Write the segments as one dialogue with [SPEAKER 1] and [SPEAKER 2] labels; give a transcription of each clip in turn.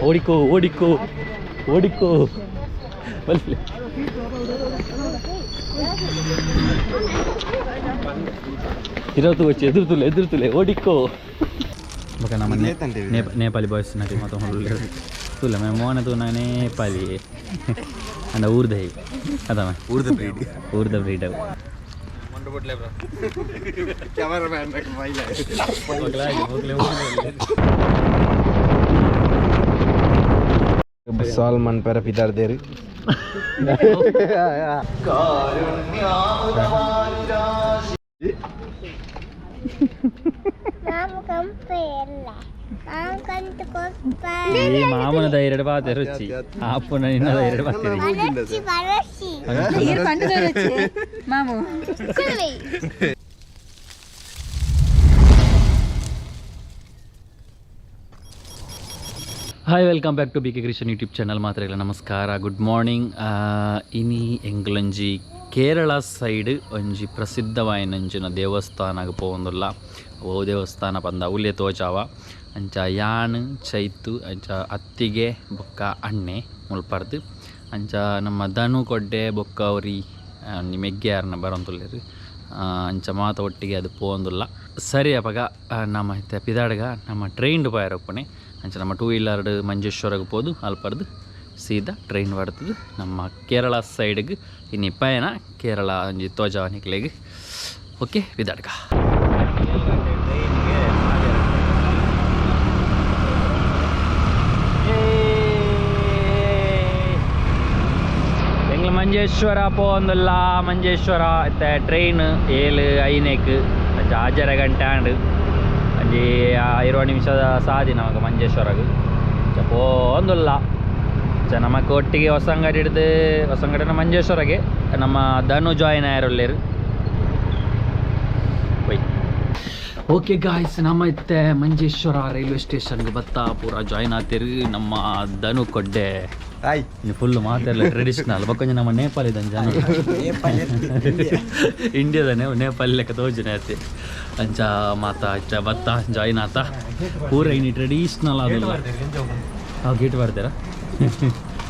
[SPEAKER 1] ಓಡಿಕೋ ಓಡಿಕೋ ಓಡಿಕೋ ಬಲ್ಲೆ ಇರೋದು వచ్చి ಎದುರುತುಲೆ ಎದುರುತುಲೆ ಓಡಿಕೋ ಬೊಕ ನಮ್ಮ ನೇಪಾಲಿ ಬಾಯ್ಸ್ ನಟಿ ಮಾತ ತುಲ್ಲ ಮೇ ಮೋನ ತೂನ ನೇಪಾಲಿ ಅಂಡ ಊರ್ದ ಹೈ ಅದಮ
[SPEAKER 2] ಊರ್ದ ಬ್ರೀಡ್.
[SPEAKER 1] ಊರ್ದ ಬ್ರೀಡ್ ಅವು.
[SPEAKER 2] ಕ್ಯಾಮರಾಮ್ಯಾನ್ ಮೈಲ. ಸಾಲ್ಮನ್ ಪೆರ ಪಿದಾರ್ದೇರು.
[SPEAKER 3] ಮಾಮ ಕಂಪೆಯಲ್ಲ ಮಾಮ ಕಂತು ಕೊಪ್ಪ.
[SPEAKER 1] ಈ ಮಾಮನ ಧೈರ್ಯ ಪಾತೆ ರುಚಿ ಅಪ್ಪನ ನಿನ್ನ ಧೈರ್ಯ ಪಾತೆ.
[SPEAKER 3] ಬರಸಿ ಬರಸಿ.
[SPEAKER 4] ಈರ್ ಪಂಡದ ಮಾಮು.
[SPEAKER 3] ಕುಲ್ವೆ.
[SPEAKER 1] Hi, welcome back to B K Krishan YouTube channel. ಮಾತ್ರ ನಮಸ್ಕಾರ, ಗುಡ್ ಮಾರ್ನಿಂಗ್. ಇನಿ ಎಂಗ್ಲಂಜಿ ಕೇರಳ ಸೈಡ್ ಒಂಜಿ ಪ್ರಸಿದ್ಧವಾಯಿನಂಚಿನ ದೇವಸ್ಥಾನಗ್ ಪೋವೊಂದುಲ್ಲ. ಓ ದೇವಸ್ಥಾನ ಪಂದ ಉಲ್ಲೆ ತೋಜಾವ. ಅಂಚ ಯಾನ್ ಚೈತು ಅಂಚ ಅತ್ತಿಗೆ ಬೊಕ್ಕ ಅಣ್ಣೆ ಮುಲ್ಪರ್ದು ಅಂಚ ನಮ್ಮ ದನು ಕೊಡ್ಡೆ ಬೊಕ್ಕ ಒರಿ ಒಂಜಿ ಮೆಗ್ಗೆಯಾರ್ನ ಬರೋಂದುಲ್ಲೆರ್. ಅಂಚ ಮಾತ ಒಟ್ಟಿಗೆ ಅದು ಪೋವೊಂದುಲ್ಲ. ಸರಿ, ಅಪಗ ನಮ್ಮ ಇತ್ತೆ ಪಿದಾಡ್ಗ. ನಮ್ಮ ಟ್ರೈನ್ಡ್ ಪೋಯೆರ್ ಉಪ್ಪುನೆ. ಅಂಚ ನಮ್ಮ ಟೂ ವೀಲರ್ಡ್ ಮಂಜೇಶ್ವರಗ್ ಪೋದು ಅಲ್ಪರ್ದು ಸೀದಾ ಟ್ರೈನ್ ಬರ್ತದೆ ನಮ್ಮ ಕೇರಳ ಸೈಡ್ಗೆ. ಇನಿ ಪಯಣ ಕೇರಳ ಒಂಜಿ ತೋಜಾವ ನಿಕ್ಲೆಗ್. ಓಕೆ, ಪಿದಾಡ್ಗ. ಎಂಗ್ಲ ಮಂಜೇಶ್ವರ ಪೋವೊಂದುಲ್ಲ. ಮಂಜೇಶ್ವರ ಇತ್ತೆ ಟ್ರೈನ್ 7:05ಕ್. ಅಂಚ ಆಜರೆ ಗಂಟೆ ಆಂಡ್. ಒಂಜಿ 20 ನಿಮಿಷದ ಸಾದಿ ನಮಕ್ ಮಂಜೇಶ್ವರಗ್. ಅಂಚ ಪೋವೊಂದುಲ್ಲ. ಅಂಚ ನಮಕ್ ಒಟ್ಟಿಗೆ ಹೊಸಂಗಡಿ ಹಿಡ್ದು ಹೊಸಂಗಡಿನ ಮಂಜೇಶ್ವರಗೆ ನಮ್ಮ ಧನು ಜಾಯಿನ್ ಆಯರುಲ್ಲೇರು. ಒಯ್ ಓಕೆ ಗಾಯ್ಸ್, ನಮ್ಮ ಇತ್ತೆ ಮಂಜೇಶ್ವರ ರೈಲ್ವೆ ಸ್ಟೇಷನ್ಗೆ ಬತ್ತ ಪೂರ ಜಾಯಿನ್ ಆತೀರಿ. ನಮ್ಮ ಧನು ಕೊಡ್ಡೆ.
[SPEAKER 2] ಹಾಯ್.
[SPEAKER 1] ಫುಲ್ ಮಾತೆಲ್ಲ ಟ್ರೆಡಿಷನಲ್. ಬೊಕ್ಕ ನಮ್ಮ ನೇಪಾಳಿ ಜನ ಇಂಡಿಯಾದ ನೇಪಾಳಿ ಲೆಕ್ಕ ತೋಜುನೆ ಅತ್ತೆ. ಅಂಚ ಮಾತ ಅಂಚ ಬತ್ತ ಜಾಯಿನ್ ಆತ. ಪೂರ ಇನಿ ಟ್ರೆಡಿಷನಲ್ ಆದಿಲ್ಲ. ಹಾಂ, ಗೇಟ್ ಬರ್ತೀರಾ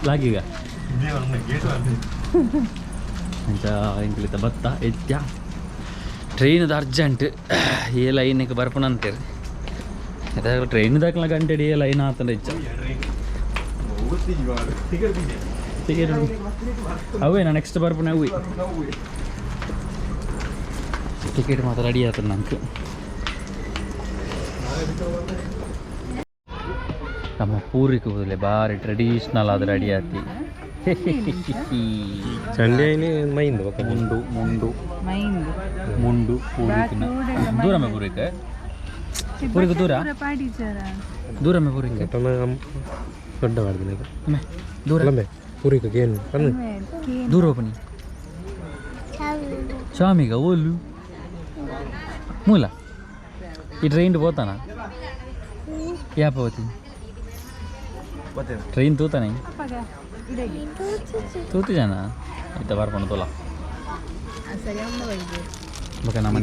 [SPEAKER 1] ಲಾಗೀಗ. ಅಂಚ ಇಂಕ್ಲಿತ ಬತ್ತ ಎತ್ಯ. ಟ್ರೈನ್ದ ಅರ್ಜೆಂಟ್ 7:05ಕ್ಕೆ ಬರ್ಪುನಂತೇರಿ. ಟ್ರೈನ್ ದಾಖಲ ಗಂಟೆ 7:05 ಆತಂಡ ಇಚ್ಚ. ಟಿಕೆಟ್ ಅವೇ ನಾ ನೆಕ್ಸ್ಟ್ ಬರ್ಪುನೆ ಅವೇ. ಟಿಕೆಟ್ ಮಾತ್ರ ರೆಡಿ ಆತದ ನಂಗೆ. ನಮ್ಮ ಪೂರಿಗೆ ಹೋದಲೆ ಬಾರಿ ಟ್ರೆಡಿಷನಲ್ ಆದ ರೆಡಿ ಆತಿ.
[SPEAKER 2] ಚಂಡಿ ಮೈಂದು.
[SPEAKER 1] ಮುಂಡು ಮುಂಡು.
[SPEAKER 4] ಮೈಂದು.
[SPEAKER 1] ಮುಂಡು ಪೂರಿಕಿನ ದೂರಮೆ ಪೂರಿಕ ಪೂರಿಕ ದೂರ.
[SPEAKER 4] ಪಾಡಿಚಾರ.
[SPEAKER 1] ದೂರಮೆ ಪೂರಿಕ.
[SPEAKER 2] ದೊಡ್ಡ ಮಾಡ್ದಿನ.
[SPEAKER 1] ದೂರ.
[SPEAKER 2] ಪೂರಿಕ ಏನು?
[SPEAKER 1] ದೂರ ಹೋಪನಿ ಸ್ವಾಮಿಗ ಓಲು ಮೂಲ. ಈ ಟ್ರೈನ್ ಪೋತಾನ ಯಾಪ ಹೋತಿ? ಟ್ರೈನ್ ತೂತಾನೆ ತೂತಿ ಜನ ಇತ್ತ ಬರ್ಕೊಂಡು ತೋಲ. ಬೊಕ ನಮ್ಮ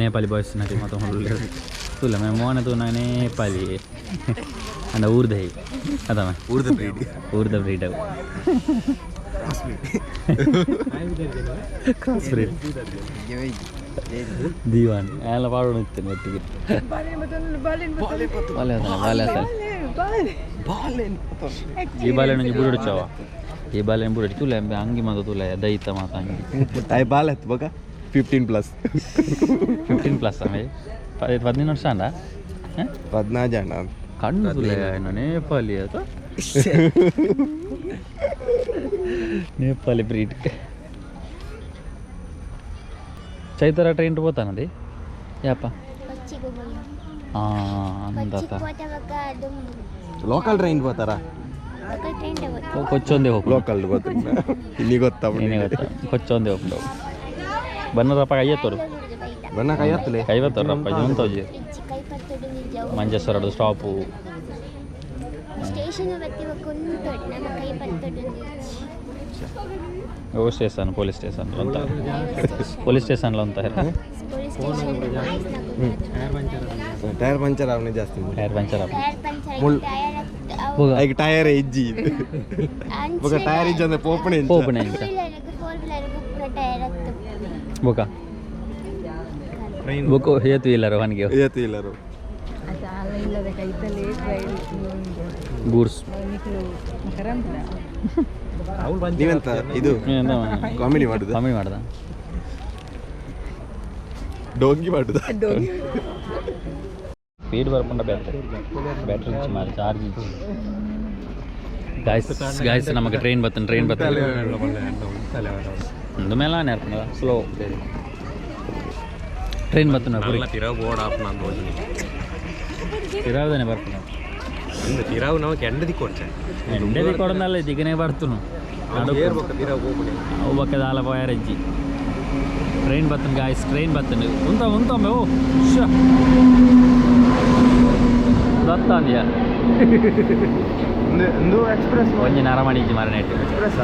[SPEAKER 1] ನೇಪಾಳಿ ಬಾಯ್ಸ್ ನಟಿ ಮಾತ ತುಲ್ಲ ಮೇ ಮೋನ ತೂನ ನೇಪಾಳಿ ಅಂಡ ಊರ್ದ ಹೈ ಅದಮ.
[SPEAKER 2] ಊರ್ದ ಬ್ರೀಡ್.
[SPEAKER 1] ಊರ್ದ ಬ್ರೀಡ್ ಅವು. ಕ್ರಾಸ್ ಬ್ರೀಡ್ ದಿವಾನ್ ಎಲ್ಲ ಪಾಡೋಣ ಇತ್ತೇನೆ ಒಟ್ಟಿಗೆ. ಬಾಲೆ ಆತನ, ಬಾಲೆ ಆತನ. ಈ ಬಾಲೆ ಒಂಜಿ ಬುರುಡುಚವ. ಈ ಬಾಲೆ ಬುರುಡಿ ತುಲೆ ಅಂಗಿ ಮಾತ ತುಲೆ ದೈತ ಮಾತ ಅಂಗಿ.
[SPEAKER 2] ಆಯ್ ಬಾಲ್ ಹತ್ತು ಬೊಕ 15+.
[SPEAKER 1] 15+ ಆಮೆ 15 ವರ್ಷ ಅಂಡ.
[SPEAKER 2] 14 ಜನ.
[SPEAKER 1] ಕಣ್ಣು ತುಲೆ ನೇಪಾಲಿ ಆತ, ನೇಪಾಲಿ ಬ್ರೀಡ್. ಚೈತರ ಟ್ರೈನ್ ಪೋತಾನದಿ ಯಾಪ?
[SPEAKER 3] ಕೊಚ್ಚಿಗೆ ಬೋಯ.
[SPEAKER 1] ಹಾಂ ಅಂದಾತ.
[SPEAKER 3] ಕೊಚ್ಚಿಗೆ ಪೋತ ಬೊಕ ದುಂಬು.
[SPEAKER 2] ಲೋಕಲ್ ಟ್ರೈನ್ ಪೋತಾರ?
[SPEAKER 3] ಲೋಕಲ್ ಟ್ರೈನ್
[SPEAKER 1] ಕೊಚ್ಚೊಂದೇ ಹೋಗ್ಬೋದು.
[SPEAKER 2] ಲೋಕಲ್ ಗೊತ್ತಿಲ್ಲ, ಇಲ್ಲಿ ಗೊತ್ತಾ?
[SPEAKER 1] ನೀನೇ ಗೊತ್ತಾ? ಕೊಚ್ಚೊಂದೇ ಹೋಗ್ಬಿಡು ಬನ್ನರಪ್ಪ ಕೈಯತ್ತೋರು.
[SPEAKER 2] ಬಣ್ಣ ಕೈ ಹತ್ತಲೆ.
[SPEAKER 1] ಕೈವತ್ತೋರಪ್ಪ ಜೊಂತೋಜಿ.
[SPEAKER 3] ಇಚ್ಚಿ ಕೈ ಪತ್ತೊಡು ನಿಜವು.
[SPEAKER 1] ಮಂಜೇಶ್ವರದ ಸ್ಟಾಪು.
[SPEAKER 3] ಸ್ಟೇಷನ್ ಬತ್ತಿ ಬೊಕ ಉಂತೊಡು ನಮ್ಮ ಕೈ ಪತ್ತೊಡು ನಿಚ್ಚಿ.
[SPEAKER 1] ಓ ಸ್ಟೇಷನ್, ಪೊಲೀಸ್ ಸ್ಟೇಷನ್ ಅಂತ, ಪೊಲೀಸ್ ಸ್ಟೇಷನ್ಲ ಅಂತ.
[SPEAKER 3] ಪೊಲೀಸ್ ಸ್ಟೇಷನ್
[SPEAKER 2] ಟೈರ್ ಪಂಚರ್ ಅವನೇ ಜಾಸ್ತಿ.
[SPEAKER 1] Tyre puncture.
[SPEAKER 3] Tyre puncture.
[SPEAKER 2] ಮುಳ್-
[SPEAKER 3] ಟೈರ್.
[SPEAKER 1] ಬೊಕ
[SPEAKER 2] ಐಕ್ ಟೈರ್ ಇಜ್ಜಿ ಬೊಕ ಟೈರ್ ಇಜ್ಜಿ ಅಂದ್ರೆ ಪೋಪಣೆ ಇಂಚ.
[SPEAKER 1] ಪೋಪುಣೆ ಇಂಚ.
[SPEAKER 3] ಫೋರ್ ವೀಲರ್ ಉಪ್ಪುನ ಟೈರ್ ಹತ್ತು.
[SPEAKER 1] ಬೊಕ ಬೊಕ ಏತು ಇಲ್ಲರ ವನ್ಗೆ.
[SPEAKER 2] ಏತು ಇಲ್ಲರು.
[SPEAKER 4] ಅಲ್ಲ ಇಲ್ಲದ ಕೈತಲ್ಲೇ ಟ್ರೈನ್.
[SPEAKER 1] ಗೂಡ್ಸ್.
[SPEAKER 4] ನಿಕ್ಲು ಕರಂಪುನ.
[SPEAKER 2] ನೀವೆಂತ ಇದು ಕಾಮಿಡಿ ಮಾಡುದ?
[SPEAKER 1] ಕಾಮಿಡಿ ಮಾಡ್ದ.
[SPEAKER 2] ಡೋಂಗಿ ಮಾಡುದ?
[SPEAKER 1] ಸ್ಪೀಡ್ ಬರ್ಪುಂಡ ಬ್ಯಾಟ್ರಿ ಬ್ಯಾಟ್ರಿ ಇಚ್ಚಿ ಮಾರಿ ಚಾರ್ಜ್ ಇಚ್ಚಿ. ಗಾಯ್ಸ್ ಗಾಯ್ಸ್, ನಮಗೆ ಟ್ರೈನ್ ಬರ್ತೇನೆ, ಟ್ರೈನ್ ಬರ್ತೇನೆ. ಒಂದು ಮೇಲೆ ಇರ್ತದೆ ಸ್ಲೋ ಟ್ರೈನ್ ಬರ್ತೇನೆ.
[SPEAKER 5] നല്ല തിരവ് ಬೋರ್ಡ್ ಆಪ್ನ ಅಂತ ಹೋಗಿ.
[SPEAKER 1] ತಿರಾವ್ದಾನೆ ಬರ್ಪುಂಡ.
[SPEAKER 5] ಇಂದು ತಿರವು ನಮಗೆ ಎಂಡ ದಿಕ್ಕೊಡ್ಚೆ.
[SPEAKER 1] ಎಂಡೆ ಕೊಡನಲ್ಲ ದಿಗನೆ ಬರ್ತುನು.
[SPEAKER 5] ತಿರವು ಹೋಗ್ಬಿಡಿ.
[SPEAKER 1] ಅವು ಬಕ್ಕದ ಆಲ ಪೋಯಾರಜ್ಜಿ. ಟ್ರೈನ್ ಬರ್ತೇನೆ ಗಾಯ್ಸ್, ಟ್ರೈನ್ ಬರ್ತೇನೆ. ಉಂತ ಉಂತೊಮ್ಮೆ ಓ ಶ ದತ್ತಾಂದ್ಯ.
[SPEAKER 2] ಒಂದು ಎಕ್ಸ್ಪ್ರೆಸ್.
[SPEAKER 1] ಒಂಜಿ ನರಮಣಿ ಇಜ್ಜಿ ಮರನೇಟ್.
[SPEAKER 2] ಎಕ್ಸ್ಪ್ರೆಸ್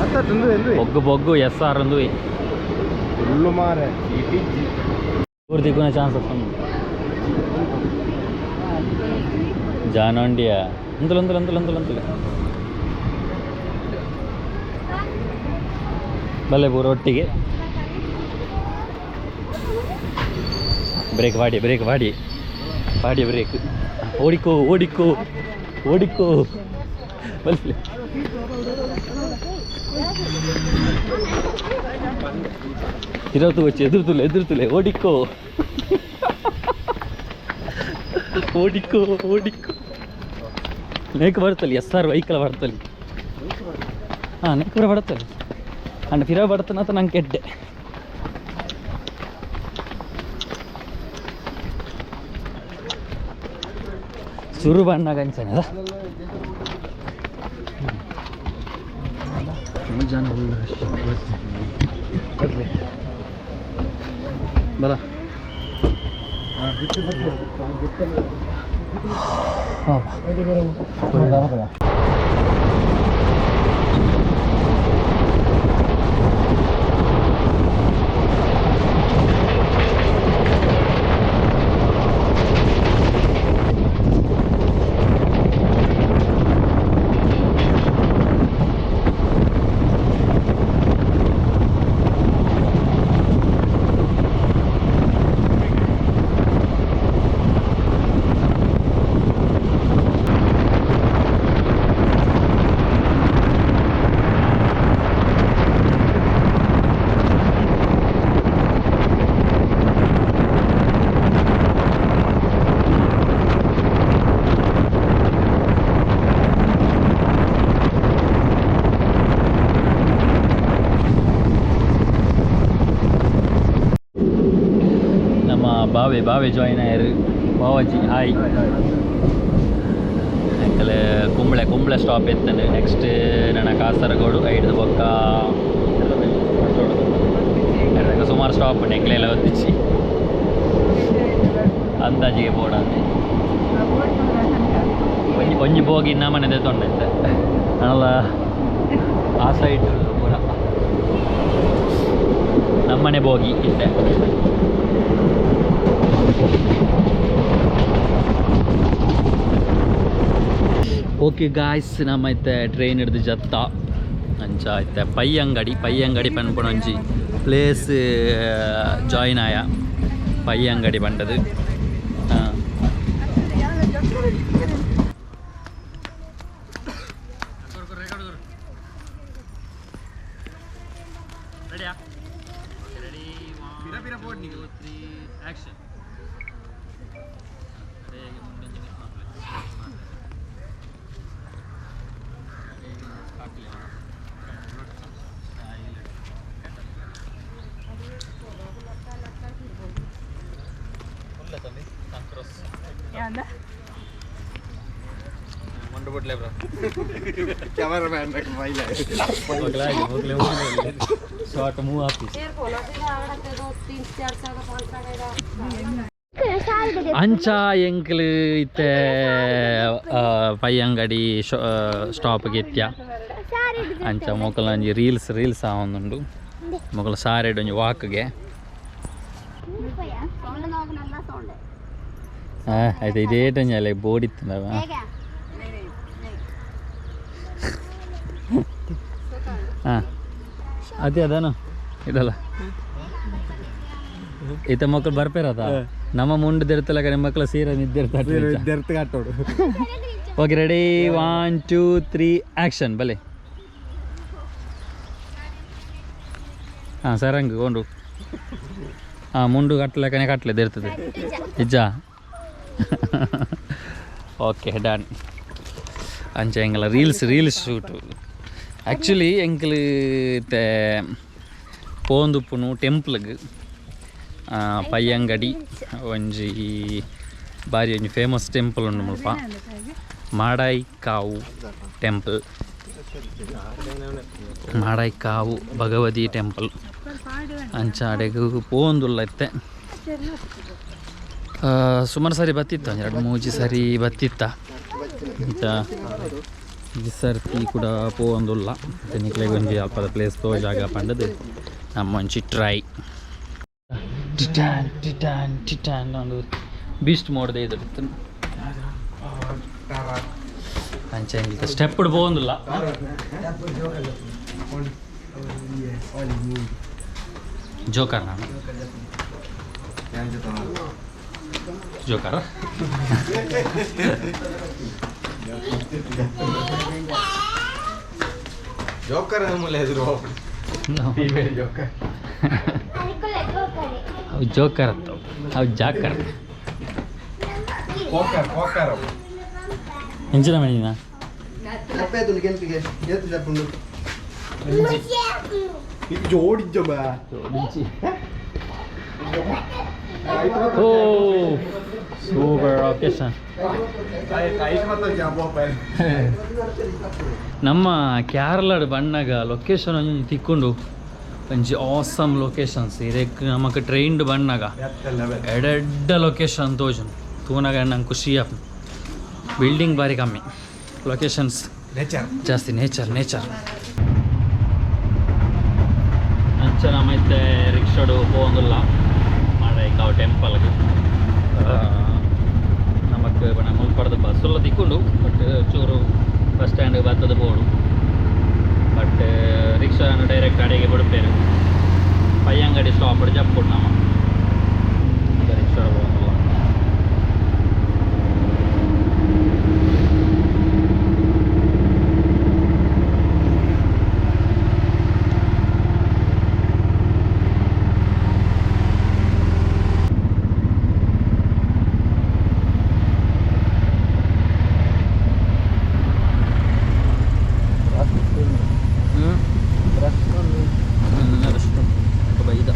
[SPEAKER 2] ಅತ್ತ ಎಂದು ಎಂದು.
[SPEAKER 1] ಬೊಗ್ಗು ಬೊಗ್ಗು ಎಸ್ ಆರ್ ಒಂದು.
[SPEAKER 2] ಫುಲ್ಲು ಮಾರೆ ಸೀಟ್ ಇಜ್ಜಿ.
[SPEAKER 1] ಊರು ದಿಕ್ಕುನ ಚಾನ್ಸ್ ಉಂಡು. ಜಾನೊಂಡಿಯ ಉಂತುಲು ಉಂತುಲು ಉಂತುಲು ಉಂತುಲು ಉಂತುಲು ಬಲ್ಲೆ ಪೂರ ಒಟ್ಟಿಗೆ. ಬ್ರೇಕ್ ಮಾಡಿ, ಬ್ರೇಕ್ ಮಾಡಿ ಮಾಡಿ ಬ್ರೇಕ್. ಓಡಿಕೋ ಓಡಿಕೋ ಓಡಿಕೋ ಬಲ್ಲೆ. ಇರೋದು వచ్చి ಎದುರುతుಲೆ ಎದುರುతుಲೆ. ಓಡಿಕೋ ಓಡಿಕೋ ಓಡಿಕೋ. ನೇಕ್ ಬರ್ತಲ್ಲಿ ಎಸ್ ಆರ್ ವೆಹಿಕಲ್ ಬರ್ತಲ್ಲಿ. ಹಾಂ, ನೇಕ್ ಕೂಡ ಬರ್ತಲ್ಲಿ. ಅಂಡ್ ಫಿರ ಬರ್ತನ ನಂಗೆ ಕೆಡ್ಡೆ. ಸುರು ಬಣ್ಣ ಕಂಚನದ ಜನ. ಬಲ. ನಮ್ಮ ಬಾವೆ ಬಾವೆ ಜಾಯಿನ್ ಆಯರು. ಬಾವಾಜಿ ಹಾಯ್. ಎಂಕಲೆ ಕುಂಬಳೆ ಕುಂಬಳೆ ಸ್ಟಾಪ್ ಎತ್ತಂಡು. ನೆಕ್ಸ್ಟ್ ನನ್ನ ಕಾಸರಗೋಡು ಐಡ್ದು ಬೊಕ್ಕ ಸುಮಾರು ಸ್ಟಾಪ್ ಉಂಟು. ಎಂಕ್ಲೆಲ್ಲ ಒತ್ತಿಚ್ಚಿ ಅಂದಾಜಿಗೆ ಬೋಡಂದೆ. ಒಂಜಿ ಒಂಜಿ ಬೋಗಿ ನಮ್ಮನೆ ತೊಂಡೆ ಅಲ್ಲ. ಆ ಸೈಡ್ ಪೂರ ನಮ್ಮನೆ ಬೋಗಿ ಇತ್ತೆ. ಓಕೆ ಗಾಯ್ಸ್, ನಮ್ಮ ಇತ್ತೆ ಟ್ರೈನ್ ಹಿಡ್ದು ಜತ್ತ. ಅಂಚ ಇತ್ತೆ ಪೈಯಂಗಡಿ ಪೈಯಂಗಡಿ ಪನ್ಪುನ ಒಂಜಿ ಪ್ಲೇಸ್ ಜಾಯಿನ್ ಆಯ. ಪೈಯಂಗಡಿ ಪಂಡದು. ಹಾಂ, ರೆಡಿಯಾ? Ready, 3 action.
[SPEAKER 4] ಯಾಂದ?
[SPEAKER 2] ಕ್ಯಾಮರಾಮ್ಯಾನ್ ಮೈಲ.
[SPEAKER 1] Short movie office. ಅಂಚ ಎಂಕ್ಲು ಇತ್ತೆ ಪೈಯಂಗಡಿ ಸ್ಟಾಪ್ಗೆ ಎತ್ಯ. ಅಂಚ ಮೊಕಲ ಒಂಜಿ ರೀಲ್ಸ್ ರೀಲ್ಸ್ ಆವೊಂದುಂಡು. ಮೊಕಲ ಸಾರೆಡ್ ಒಂಜಿ ವಾಕ್ಗೆ. ಆಯ್ತು, ಇದೇ ಟಂಜಲೆ ಬೋಡಿತ್ತಂದವ. ಅದೇ ಅದಾನ ಇದಲ್ಲ ಈತ ಮಕ್ಕಳು ಬರ್ಪೇರದ ನಮ್ಮ ಮುಂಡು ದಿರ್ತಲಕ ನಿಮ್ಮ ಮಕ್ಕಳು ಸೀರೆ ನಿದ್ದಿರ್ತಾರೆ.
[SPEAKER 2] ದೆರ್ತ್ ಕಟ್ಟೋಡು.
[SPEAKER 1] Okay, ready, 1 2 3 action. ಬಲೆ. ಹಾಂ ಸರಂಗ್ ಕೊಂಡು. ಹಾಂ ಮುಂಡು ಕಟ್ಟಲಕನೆ ಕಟ್ಲೆ ಇರ್ತದೆ ನಿಜ. Okay done. ಅಂಚ ಎಂಗಲ ರೀಲ್ಸ್ ರೀಲ್ಸ್ ಶೂಟು. ಆ್ಯಕ್ಚುಲಿ ಎಂಕ್ಲು ಇತ್ತೆ ಪೋಂದುಪ್ಪುನು ಟೆಂಪ್ಲ್ಗ್ ಪಯ್ಯಂಗಡಿ ಒಂಜಿ ಬಾರಿ ಒಂಜಿ ಫೇಮಸ್ ಟೆಂಪಲ್ ಉಂಡು ಮುಲ್ಪ, ಮಾಡಾಯಿಕಾವು ಟೆಂಪಲ್, ಮಾಡಾಯಿಕಾವು ಭಗವತಿ ಟೆಂಪಲ್. ಅಂಚ ಅಡೆಗ್ ಪೋಂದುಲ್ಲ ಇತ್ತೆ. ಸುಮಾರು ಸಾರಿ ಬತ್ತಿತ್ತು, ಒಂಜಿ ಎರಡು ಮೂಜಿ ಸಾರಿ ಬತ್ತಿತ್ತ. ಇಂಚ ಈ ಸರ್ತಿ ಕೂಡ ಪೋವೊಂದುಲ್ಲ. ನಿಕ್ಲೆಗ್ ಒಂಜಿ ಅಲ್ಪದ ಪ್ಲೇಸ್ ತೋಜಾಗ ಪಂಡದು ನಮ್ಮ ಒಂಜಿ ಟ್ರೈ. ಟಿಟಾನ್ ಟಿಟಾನ್ ಟಿಟಾನ್ ಒಂದು ಬೀಸ್ಟ್ ಮೋಡ್ದೆ ಇದು. ಅಂಚ ಎಂಗಿತ ಸ್ಟೆಪ್ ಪೋವೊಂದುಲ್ಲ. ಜೋಕರ್, ನಾನು ಜೋಕರ್.
[SPEAKER 5] ಜೋಕರ್ ಮೂಲೆ ಎದುರು ಜೋಕರ್.
[SPEAKER 1] ಅವು ಜೋಕರ್ ಅತ್ತವು, ಅವು ಜಾಕರ್.
[SPEAKER 5] Poker poker.
[SPEAKER 1] ಎಂಚಿನ ಮಣಿನ?
[SPEAKER 2] ಜೋಡಿಜ್ಜ ಬಾ.
[SPEAKER 1] ಓ ಸೂಪರ್ ಲೊಕೇಶನ್. ನಮ್ಮ ಕೇರಳಡ್ ಬಣ್ಣಗ ಲೊಕೇಶನ್ ಒಂಜಿ ತಿಕ್ಕೊಂಡು ಒಂಜಿ ಆಸಮ್ ಲೊಕೇಶನ್ಸ್ ಇದಕ್ಕೆ. ನಮಕ್ ಟ್ರೈನ್ಡ್ ಬಣ್ಣಗ ಎಡೆಡ್ಡ ಲೊಕೇಶನ್ ತೋಜುನು. ತೂನಗ ನಂಗೆ ಖುಷಿ ಆಪುಂಡು. ಬಿಲ್ಡಿಂಗ್ ಬಾರಿ ಕಮ್ಮಿ, ಲೊಕೇಶನ್ಸ್
[SPEAKER 5] ನೇಚರ್
[SPEAKER 1] ಜಾಸ್ತಿ. Nature nature. ಅಂಚ ನಮ್ಮ ಇತ್ತೆ ರಿಕ್ಷಾಡು ಪೋವೊಂದುಲ್ಲ ಮಾಡೈಕಾವು ಟೆಂಪಲ್ಗೆ. ನಮಕ್ ಪಂಡ ಮುಲ್ಪಡ್ದು ಬಸ್ಸುಲ್ಲ ತಿಕ್ಕೊಂಡು, ಬಟ್ ಚೂರು ಬಸ್ ಸ್ಟ್ಯಾಂಡ್ ಬತ್ತದ ಬೋಡು. ಬಟ್ ರಿಕ್ಷಾ ಡೈರೆಕ್ಟ್ ಅಡೆಗೆ ಬಿಡ್ಪೇರು. ಪಯ್ಯಂಗಡಿ ಸ್ಟಾಪ್ ಜಪ್ಪುಡು ನಮ್ಮ ರಿಕ್ಷಾ ಪೋವೊಂದುಲ್ಲ. ಹ್ಞೂ ಬೈದ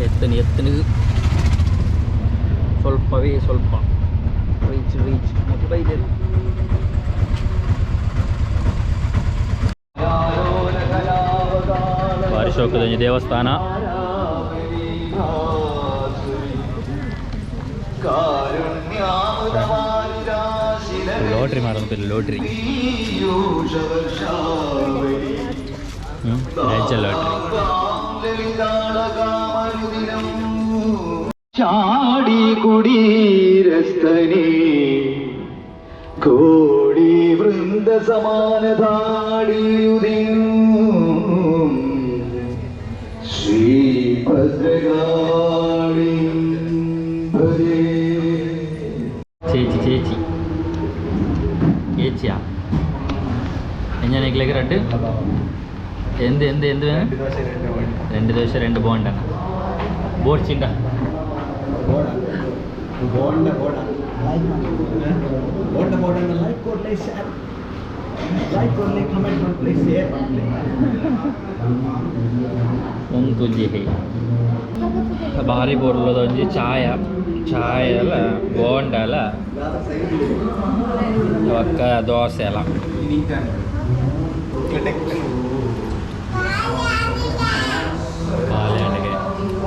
[SPEAKER 1] ಎತ್ತನಿ ಎತ್ತನಿ ಸ್ವಲ್ಪವೇ ಸ್ವಲ್ಪ ರೀಚ್ ರೀಚ್ ಮತ್ತೆ ಬೈದೇರು. ಭಾರಿ ಶೋಕದ ಒಂಜಿ ದೇವಸ್ಥಾನ. ಲೋಟ್ರಿ ಮಾಡೋದು, ಲೋಟ್ರಿ ರಾಜ್ಯ ಲಾಟ್ರಿ.
[SPEAKER 6] ചാടി കുടീരസ്ഥനെ കോടി വൃന്ദ സമാനതാടിയുതിയും ശ്രീഭദ്രകാളി ഭജേ.
[SPEAKER 1] ചേച്ചി ചേച്ചി ചേച്ചിയാ. ಎಂಜನ ರಡ್ಡು എന്ത് എന്ത് എന്ത് വേണം? രണ്ട് ദോശ രണ്ട് ബോണ്ട. ബോർച്ചിണ്ട.
[SPEAKER 2] ಬೋಂಡ ಬೋಡ ಬೋಂಡ ಬೋಡ. ಲೈಕ್ ಕೊಡ್ಲಿ, ಶೇರ್ ಲೈಕ್ ಕೊಡ್ಲಿ, ಕಮೆಂಟ್ ಮಾಡ್ಲಿ, ಶೇರ್ ಮಾಡ್ಲಿ.
[SPEAKER 1] ಒಂದು ಹೇ ಭಾರಿ ಬೋರ್ಲದ ಒಂಜಿ ಚಾಯ ಚಾಯ ಅಲ್ಲ, ಬೋಂಡ ಅಲ್ಲ, ಬೊಕ್ಕ ದೋಸೆ ಅಲ್ಲ. ಬಾಳೆಹಣ್ಣಿಗೆ.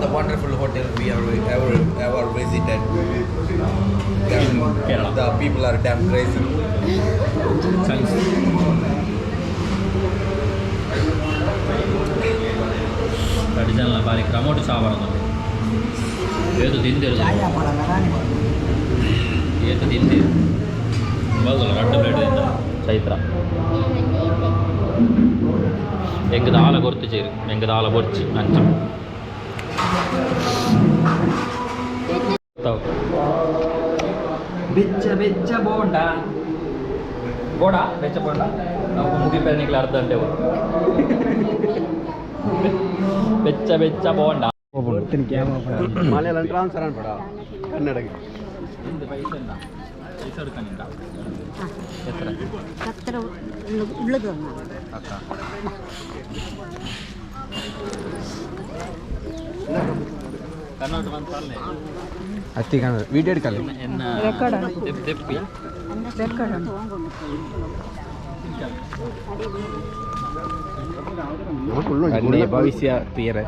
[SPEAKER 5] The wonderful hotel we have ever ever visited.
[SPEAKER 1] In Kerala.
[SPEAKER 5] The people are damn crazy.
[SPEAKER 1] Thanks. ರಡ್ಡು ಜನ ಬಾರಿ ಕ್ರಮೋಟು ಚಾ ಬರೋದು. ಏತು ತಿಂದಿರು, ಏತು ತಿಂದಿರು ಬಲ್ದಲ್ಲ. ರಡ್ಡು ಪ್ಲೇಟ್ ತಿಂದ ಚೈತ್ರ. ಎಂಕ್ ದಾಲ ಗೊರ್ತು ಚೇರು ಎಂಕ್ ದಾಲ ಬೊರ್ಚಿ ಅಂಚ ಬೆಚ್ಚ ಬೆಚ್ಚ ಬೋಂಡ ಬೋಡ ಬೆಚ್ಚ ಬೋಂಡ ನಾವು ಮುಗಿಪೆನಿಗ್ಲ ಅರ್ಧ ಗಂಟೆ ಬೆಚ್ಚ ಬೆಚ್ಚ ಬೋಂಡ.
[SPEAKER 5] ಮಲಯಾಳಂ ಟ್ರಾನ್ಸ್ಫರ್ ಅನ್ಬೇಡ ಕನ್ನಡಕ್ಕೆ.
[SPEAKER 4] പത്തര ഉള്ളത് തന്നാ.
[SPEAKER 5] ಅತ್ತಿ ಕನ್ನಡ ವಿಡಿಯೋ എടുക്കല്ലേ?
[SPEAKER 1] ತೆಪ್ಪಿ.
[SPEAKER 5] ಭವಿಷ್ಯ ತೀರೆ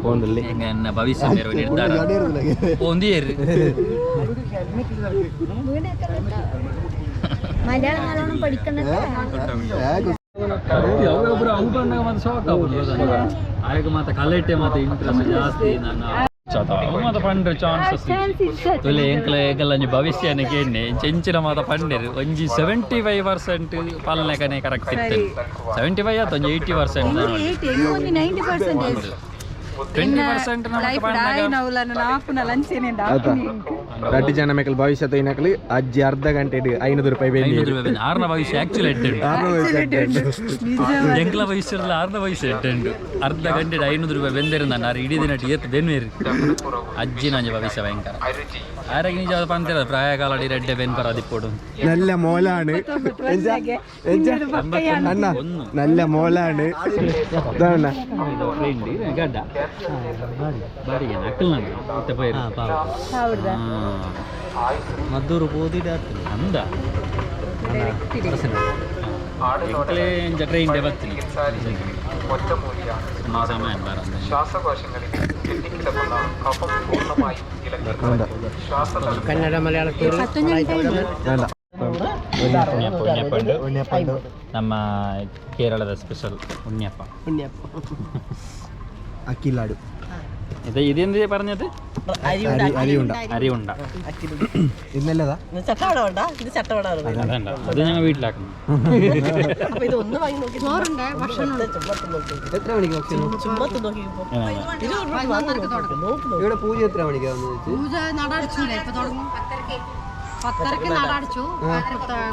[SPEAKER 5] ಫೋನಲ್ಲಿ.
[SPEAKER 1] ಎಂಗ ಎನ್ನ ಭವಿಷ್ಯ ಬೇರೆ ನಿರ್ಧಾರ ಒಂದಿಯರು.
[SPEAKER 3] മലയാളം നല്ലോണം പഠിക്കുന്ന.
[SPEAKER 1] ಒಬ್ಬರು ಅವು ಬಂದಾಗ ಮತ್ತೆ ಶಾಕ್ ಆಗ್ಬೋದು. ಆಯಗ ಮಾತ ಕಲೆಟೆ ಮಾತ ಇಂಟ್ರೆಸ್ಟ್ ಜಾಸ್ತಿ ನನ್ನ ಮಾತ ಪಂಡ್ರೆ ಚಾನ್ಸಸ್ ತೊಲೆ. ಎಂಕಲ ಎಂಕಲ ಒಂಜಿ ಭವಿಷ್ಯನ ಕೇಂಡೆ ಚೆಂಚಿನ ಮಾತ ಪಂಡೆರು ಒಂಜಿ 75% ಪಾಲನೆ ಕರೆಕ್ಟ್ ಇತ್ತು. 75 ಆಯ್ತು, ಒಂಜಿ 80%.
[SPEAKER 4] 90%.
[SPEAKER 1] 20%.
[SPEAKER 4] ಲೈಫ್
[SPEAKER 5] ರಡ್ಡು ಜನ ಮೇಕಲ್ ಭವಿಷ್ಯ ತೋಯ್ನಕಲಿ ಅಜ್ಜಿ ಅರ್ಧ ಗಂಟೆ 500 ರೂಪಾಯಿ.
[SPEAKER 1] 500 ರೂಪಾಯಿ. ಆರ್ನ ಭವಿಷ್ಯ ಆಕ್ಚುಲಿ ಎಟ್ಟೆಂಡು. ಎಂಕ್ಲ ಭವಿಷ್ಯದಲ್ಲಿ ಆರ್ನ ಭವಿಷ್ಯ ಎಟ್ಟೆಂಡು. ಅರ್ಧ ಗಂಟೆ 500 ರೂಪಾಯಿ ಬೆಂದೇರು. ನಾನು ಆರು ಇಡೀ ದಿನ ಏತ್ ಬೆನ್ವೇರು. ಅಜ್ಜಿ ನಂಜ ಭವಿಷ್ಯ ಭಯಂಕರ. ಆರಾಗ ನಿಜ ಪಂತಿರ ಪ್ರಾಯಕಾಲ ರೆಡ್ಡೆ ಬೆನ್ ಪರ ದಿಪ್ಪೋಡು.
[SPEAKER 5] നല്ല മോലാണ് അണ്ണ, നല്ല മോലാണ് ഇതാണ്.
[SPEAKER 1] ಗಡ್ಡ ಬಾರಿಗೆ ಅಕ್ಕಲ್ ನಾನು ಇತ್ತೆ ಪೈರು.
[SPEAKER 2] ಮದ್ದೂರು ಪೋದಿಡ.
[SPEAKER 1] ಅಂದ ಎಂಕ್ಲೆ ಎಂಚ ಟ್ರೈನ್ ಬತ್ತೀನಿ ಸಮಯ ಬಾರ.
[SPEAKER 2] ಕನ್ನಡ ಮಲಯಾಳ.
[SPEAKER 5] വേണ്ട.
[SPEAKER 1] ಉಣ್ಯಪ್ಪ, ಉಣ್ಯಪ್ಪ ಉಂಡು.
[SPEAKER 5] ഉണ്ണിയപ്പം.
[SPEAKER 1] ನಮ್ಮ ಕೇರಳದ ಸ್ಪೆಷಲ್ ಉಣ್ಯಪ್ಪ.
[SPEAKER 5] അക്കിലാಡು.
[SPEAKER 1] ഇത് ഇതെന്ത് പറഞ്ഞത്?
[SPEAKER 5] അരിയുണ്ട.
[SPEAKER 1] അരിയുണ്ട.
[SPEAKER 5] ഇന്നല്ലതാ.
[SPEAKER 7] ചട്ടവട വേണ്ട, ഇത് ചട്ടവട.
[SPEAKER 1] അതണ്ട, അത് ഞങ്ങൾ വീട്ടിലാക്കുന്നു.
[SPEAKER 7] അപ്പൊ ഇത് ഒന്ന് വാങ്ങി നോക്കി. ചുമ്മാ തിന്നോക്കി.
[SPEAKER 2] എത്ര മണിക്ക് ഭക്ഷണം?
[SPEAKER 7] ചുമ്മാ തിന്നോക്കി. നോക്കി.
[SPEAKER 2] ഇവിടെ പൂജ എത്ര മണിക്കാന്ന്?
[SPEAKER 4] പൂജ നട അടച്ചൂലേ? ഇപ്പൊ തുടങ്ങും. 10:30-ക്ക് നട അടച്ചു.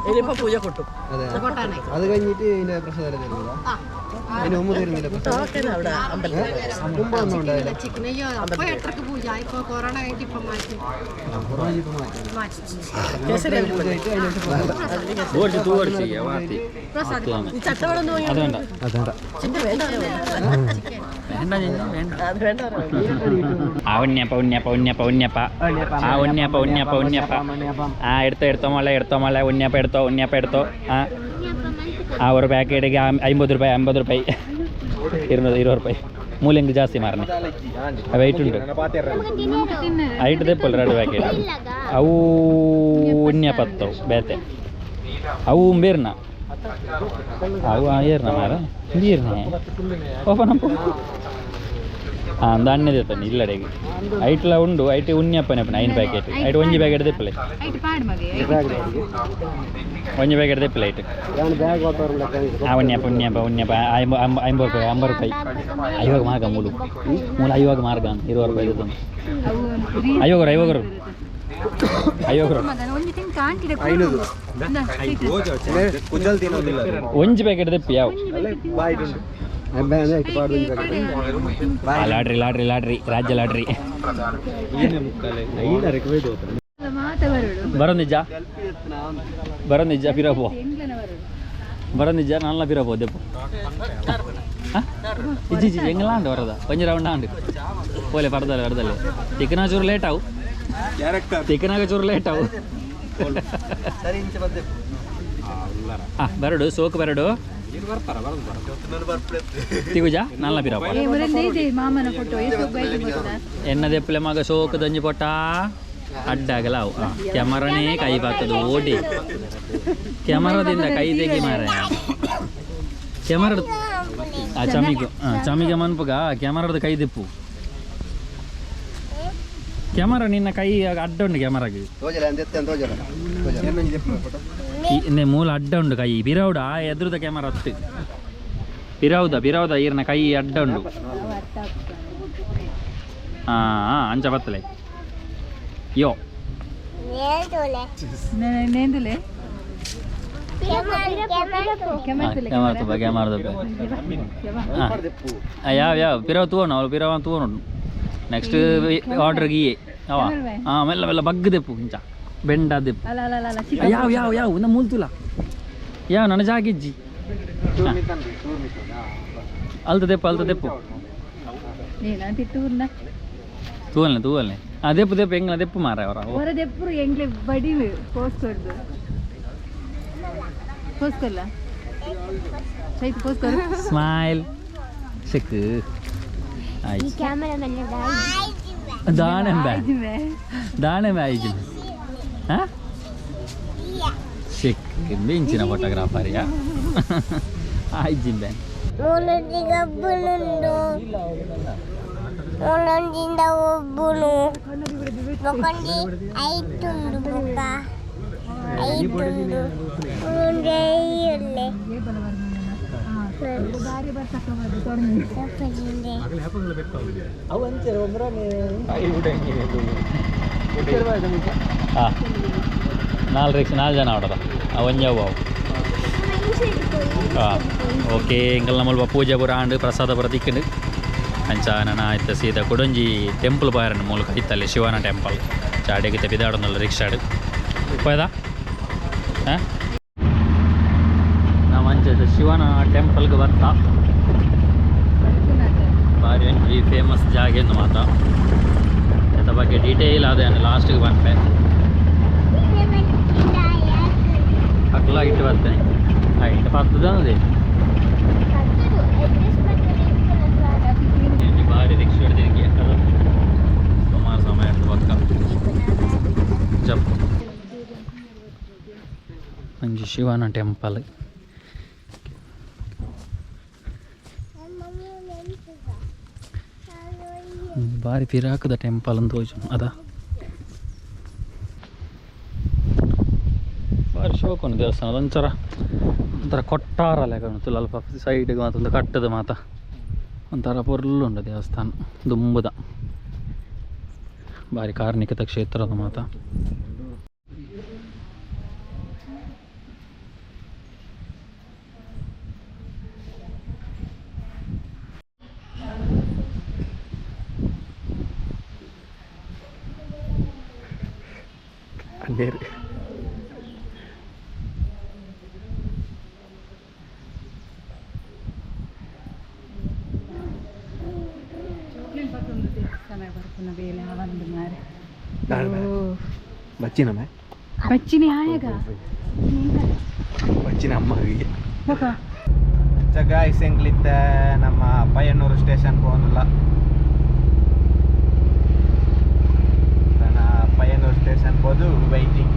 [SPEAKER 7] ഇനിയിപ്പോ പൂജ കൊട്ടും.
[SPEAKER 2] അതെ, അത് കഴിഞ്ഞിട്ട് ഇതിന്റെ പ്രസാദം തരുന്നില്ല. അതിന് മുമ്പ് തരുന്നില്ല പ്രസാദം.
[SPEAKER 7] അവിടെ അമ്പലത്തിൽ
[SPEAKER 2] മുമ്പ് ഒന്നും ഉണ്ടായില്ല.
[SPEAKER 4] ചിക്കനയ്യോ, അപ്പൊ 8:30-ക്ക് പൂജ. ഇപ്പൊ കൊറോണ കഴിഞ്ഞിട്ട് ഇപ്പൊ മാറ്റി.
[SPEAKER 2] കൊറോണ ഇപ്പൊ മാറ്റി. പൂജ ആയിട്ട് അതിന് ശേഷം പ്രസാദം.
[SPEAKER 1] ഓടിച്ച് തൂ ഓടിച്ച് വാത്തി.
[SPEAKER 7] ഈ ചട്ടവട ഒന്ന് വാങ്ങി.
[SPEAKER 1] അത് വേണ്ട.
[SPEAKER 5] അതേണ്ട.
[SPEAKER 7] ചിന്ത വേണ്ട, അത് വേണ്ട.
[SPEAKER 1] വേണ്ട ചേച്ചി, വേണ്ട.
[SPEAKER 7] അത് വേണ്ട.
[SPEAKER 1] ആ ഉണ്ണിയപ്പ, ഉണ്ണിയപ്പ, ഉണ്ണിയപ്പ, ഉണ്ണിയപ്പ. ആ ഉണ്ണിയപ്പ, ഉണ്ണിയപ്പ, ഉണ്ണിയപ്പ. ആ എടുത്തോ, എടുത്തോ മോളെ, എടുത്തോ മോളെ. ഉണ്ണിയപ്പ എടുത്തോ, ഉണ്ണിയപ്പ എടുത്തോ. ആ ആ ഒരു ಪ್ಯಾಕೆಟ್ಗೆ 50 ರೂಪಾಯಿ, 50 ರೂಪಾಯಿ, 200, 20 ರೂಪಾಯಿ. ಮೂಲೆಂಗ್ ಜಾಸ್ತಿ ಮಾರನೆ. ವೆಯ್ಟ್ ಉಂಟು. ಐಟ್ ದೆಪ್ಪಲ್ ಎರಡು ಪ್ಯಾಕೆಟ್. ಅವು ಉಣ್ಯಪತ್ತವು ಬೇತೆ. ಅವು ಬೇರ್ನ ಅವು ಏರ್ನ ಮಾರ ಏರ್ನ ಓಪನ್. ಹಾಂ, ದಾನ್ಯ ದೇತಾನೆ ಇಲ್ಲಡೆಗೆ. ಐಟ್ಲ ಉಂಡು. ಐಟ್ ಉಣ್ಯಪ್ಪನೆ ಐನು ಪ್ಯಾಕೆಟ್. ಐಟ್ ಒಂಜಿ ಪ್ಯಾಕೆಟ್ ದೆಪ್ಪಲೆ.
[SPEAKER 4] ಐಟ್ ಪಾಡ್ ಮಗೆ.
[SPEAKER 1] ಒಂಜಿ ಪ್ಯಾಕೆಟ್ ದೆಪ್ಪಲೆ ಐಟ್. ಆ ಉಣ್ಯಪ್ಪ, ಉಣ್ಯಪ್ಪ, ಉಣ್ಯಪ್ಪ. 50 ರೂಪಾಯಿ, 50 ರೂಪಾಯಿ. ಐವಾಗ ಮಾರ್ಗ ಮೂಲು ಮೂಲ ಐವಾಗ ಮಾರ್ಗ 20 ರೂಪಾಯಿ ಇದ್ದು. ಐವಗರು, ಐವಗರು, ಐವಗರು.
[SPEAKER 4] ಒಂಜಿ ತಿಂಗ್ ಕಾಂಟಿಡ.
[SPEAKER 5] ಕುಜಲ್ ತಿನ್ನೋದಿಲ್ಲ.
[SPEAKER 1] ಒಂಜಿ ಪ್ಯಾಕೆಟ್ ದೆಪ್ಪಿ ಯಾವ. ಲಾಟ್ರಿ, ಲಾಟ್ರಿ, ಲಾಟ್ರಿ, ರಾಜ್ಯ ಲಾಟ್ರಿ.
[SPEAKER 4] ಮಾತ ಬರೋಡು.
[SPEAKER 1] ಬರೋನಿಜ, ಬರೋನಿಜ ಪಿರಪೋ.
[SPEAKER 4] ಎಂಗ್ಲನ ಬರೋಡು.
[SPEAKER 1] ಬರೋನಿಜ ನಲ್ಲ ಪಿರಪೋ ದೆಪ್ಪು. ಇಜ್ಜಿ ಇಜ್ಜಿ, ಎಂಗಲ ಉಂಡು ಬರದ ಒಂಜಿ ರೌಂಡ್ ಉಂಡು ಪೋಲೆ. ಪರ್ದಲೆ ಪರ್ದಲೆ ತಿಕ್ಕನ ಚೂರು ಲೇಟ್ ಅವು, ತಿಕ್ಕನಾಗ ಚೂರು ಲೇಟ್ ಅವು. ಹಾಂ, ಬರಡು ಸೋಕು ಬರಡು. ತಿಗುಜ ನಲ್ಲ ಪಿರಪೋ.
[SPEAKER 4] ಏ ಮುರಂದೆ ಇದೆ ಮಾಮನ ಫೋಟೋ ಎಷ್ಟು ಬೈದು ಗೊತ್ತಾ?
[SPEAKER 1] ಎನ್ನ ದೆಪ್ಪಲೆ ಮಗ ಸೋಕು ದಂಜಿ ಪೊಟ್ಟ ಅಡ್ಡಾಗಲ ಅವು. ಕ್ಯಾಮರಾನೇ ಕೈ ಬಾತದು ಓಡಿ. ಕ್ಯಾಮರಾದಿಂದ ಕೈ ತೆಗಿ ಮಾರ ಕ್ಯಾಮರಾ. ಆ ಚಮಿಗೆ, ಹಾಂ, ಚಮಿಗೆ ಮನ್ಪುಗ. ಕ್ಯಾಮರಾದ ಕೈ ದಿಪ್ಪು. ಕ್ಯಾಮರಾ ನಿನ್ನ ಕೈ ಅಡ್ಡ ಉಂಟು ಕ್ಯಾಮರಾಗೆ. ಇನ್ನೆ ಮೂಲ ಅಡ್ಡ ಉಂಟು ಕೈ ಬಿರೌಡ. ಆ ಎದುರುದ ಕ್ಯಾಮರಾ ಹತ್ತು. ಪಿರವುದ ಪಿರವುದ ಈರ್ನ ಕೈ ಅಡ್ಡ ಉಂಡು ಹಾಂ ಅಂಚ ಬತ್ತಲೆ ಯೋ ಯಾವ ಯಾವ ಪಿರವ್ ತೂವಣ ಅವಳು ಪಿರವ ತೂವಣ ನೆಕ್ಸ್ಟ್ ಆರ್ಡರ್ ಗೀಯೆ ಅವ ಹಾಂ ಮೆಲ್ಲ ಮೆಲ್ಲ ಬಗ್ಗ ದೆಪ್ಪು ಇಂಚ ಬೆಂಡ ದೆಪ್ಪು ಯಾವ ಯಾವ ಯಾವ ನಮ್ಮ ಮೂಲ್ತುಲ ಯಾವ ನನ್ನ ಜಾಗಿಜ್ಜಿ ಅಲ್ತ ದೆಪ್ಪು ಅಲ್ತ ದೆಪ್ಪು ತೂವಲ್ನೆ ತೂವಲ್ನೆ ಆ ದೆಪ್ಪು ದೆಪ್ಪು ಎಂಗ್ಲ ದೆಪ್ಪು ಮಾರ ಅವರ
[SPEAKER 7] ದೆಪ್ಪು ಎಂಗ್ಲೆ ಬಡಿ ಪೋಸ್ ಕೊಡ್ದು ಪೋಸ್ಕೊಲ್ಲ ಸೈತ್ ಪೋಸ್ಕೊರು
[SPEAKER 1] ಸ್ಮೈಲ್ ಸಿಕ್ ಆಯ್ತು ದಾಣೆಂಬೆ ದಾಣೆಂಬೆ ಆಯ್ತು ಹಾಂ ಸಿಕ್ ಇಂಚಿನ ಫೋಟೋಗ್ರಾಫರಿಯಾ ಆಯ್ಜಿಂಬೆ
[SPEAKER 3] ಒಂದೊಂದಿಂದ ಒಬ್ಬನು ಒಕ್ಕೊಂದು ಐತುಂಡು ಬೊಕ್ಕ ಐತುಂಡು ಒಂದೇ ಇರಲಿ
[SPEAKER 1] ಹಾಂ ನಾಲ್ಕು ರಿಕ್ಷಾ ನಾಲ್ಕು ಜನ ಆಡೋದ ಒಂಜಾವು ಅವು ಹಾಂ ಓಕೆ ಎಂಗಲ್ ನಮ್ಮಲ್ಪ ಪೂಜೆ ಪೂರ ಆಂಡ್ ಪ್ರಸಾದ ಪೂರ ತಿಕ್ಕಂಡು ಅಂಚ ನನ ಆಯ್ತು ಸೀದಾ ಕೊಡೊಂಜಿ ಟೆಂಪಲ್ ಪಾಯರನ್ ಮೂಲಕ ಇತ್ತಲ್ಲಿ ಶಿವನ ಟೆಂಪಲ್ ಚಾಡಿಗೆ ಬಿದಾಡೋನಲ್ಲ ರಿಕ್ಷಾಡು ಪೋಯ್ದ ಹಾಂ ನಾವು ಅಂಚ ಶಿವನ ಟೆಂಪಲ್ಗೆ ಬರ್ತಾ ಬಾರಿ ಒಂಜಿ ಫೇಮಸ್ ಜಾಗ ಎಂದು ಮಾತ ಅದ ಬಗ್ಗೆ ಡೀಟೇಲ್ ಅದೇ ಲಾಸ್ಟಿಗೆ ಬಂಪೆ ಅಕ್ಲ ಇಟ್ಟು ಬರ್ತೇನೆ ಇಟ್ಟು ಬರ್ತದೆ ಅದೇ ಬಾರಿ ರಿಕ್ಷಾ ಹಿಡ್ದಿದ್ದಕ್ಕೆ ಸುಮಾರು ಸಮಯ ಹಿಡ್ದು ಪಕ್ಕ ಜಪ್ ಒಂಜಿ ಶಿವನ ಟೆಂಪಲ್ ಬಾರಿ ಪಿರಾಕದ ಟೆಂಪಲ್ ಅಂತ ತೋಜು ಅದ ಬಾರಿ ಶೋಕುಂಡು ದೇವಸ್ಥಾನ ಅದೊಂಥರ ಒಂಥರ ಕೊಟ್ಟಾರ ಲೆಕ್ಕ ಅಲ್ಪ ಸೈಡ್ಗೆ ಮತ್ತೊಂದು ಕಟ್ಟದ ಮಾತ ಒಂಥರ ಪೊರ್ಲುಂಡು ದೇವಸ್ಥಾನ ದುಂಬುದ ಬಾರಿ ಕಾರ್ಣಿಕದ ಕ್ಷೇತ್ರದ ಮಾತ
[SPEAKER 5] ನೀರು ಬಚ್ಚಿನ
[SPEAKER 7] ಬಚ್ಚಿನಿ ಆಯಗ
[SPEAKER 5] ಬಚ್ಚಿನ ಅಮ್ಮ ಗಾಯ್ಸ್ ಎಂಗ್ಲಿತ್ತ ನಮ್ಮ ಪಯ್ಯನ್ನೂರು ಸ್ಟೇಷನ್ ಪೋನಲ್ಲ ನನ್ನ ಪಯ್ಯನ್ನೂರು ಸ್ಟೇಷನ್ ಹೋದು ವೈಟಿಂಗ್.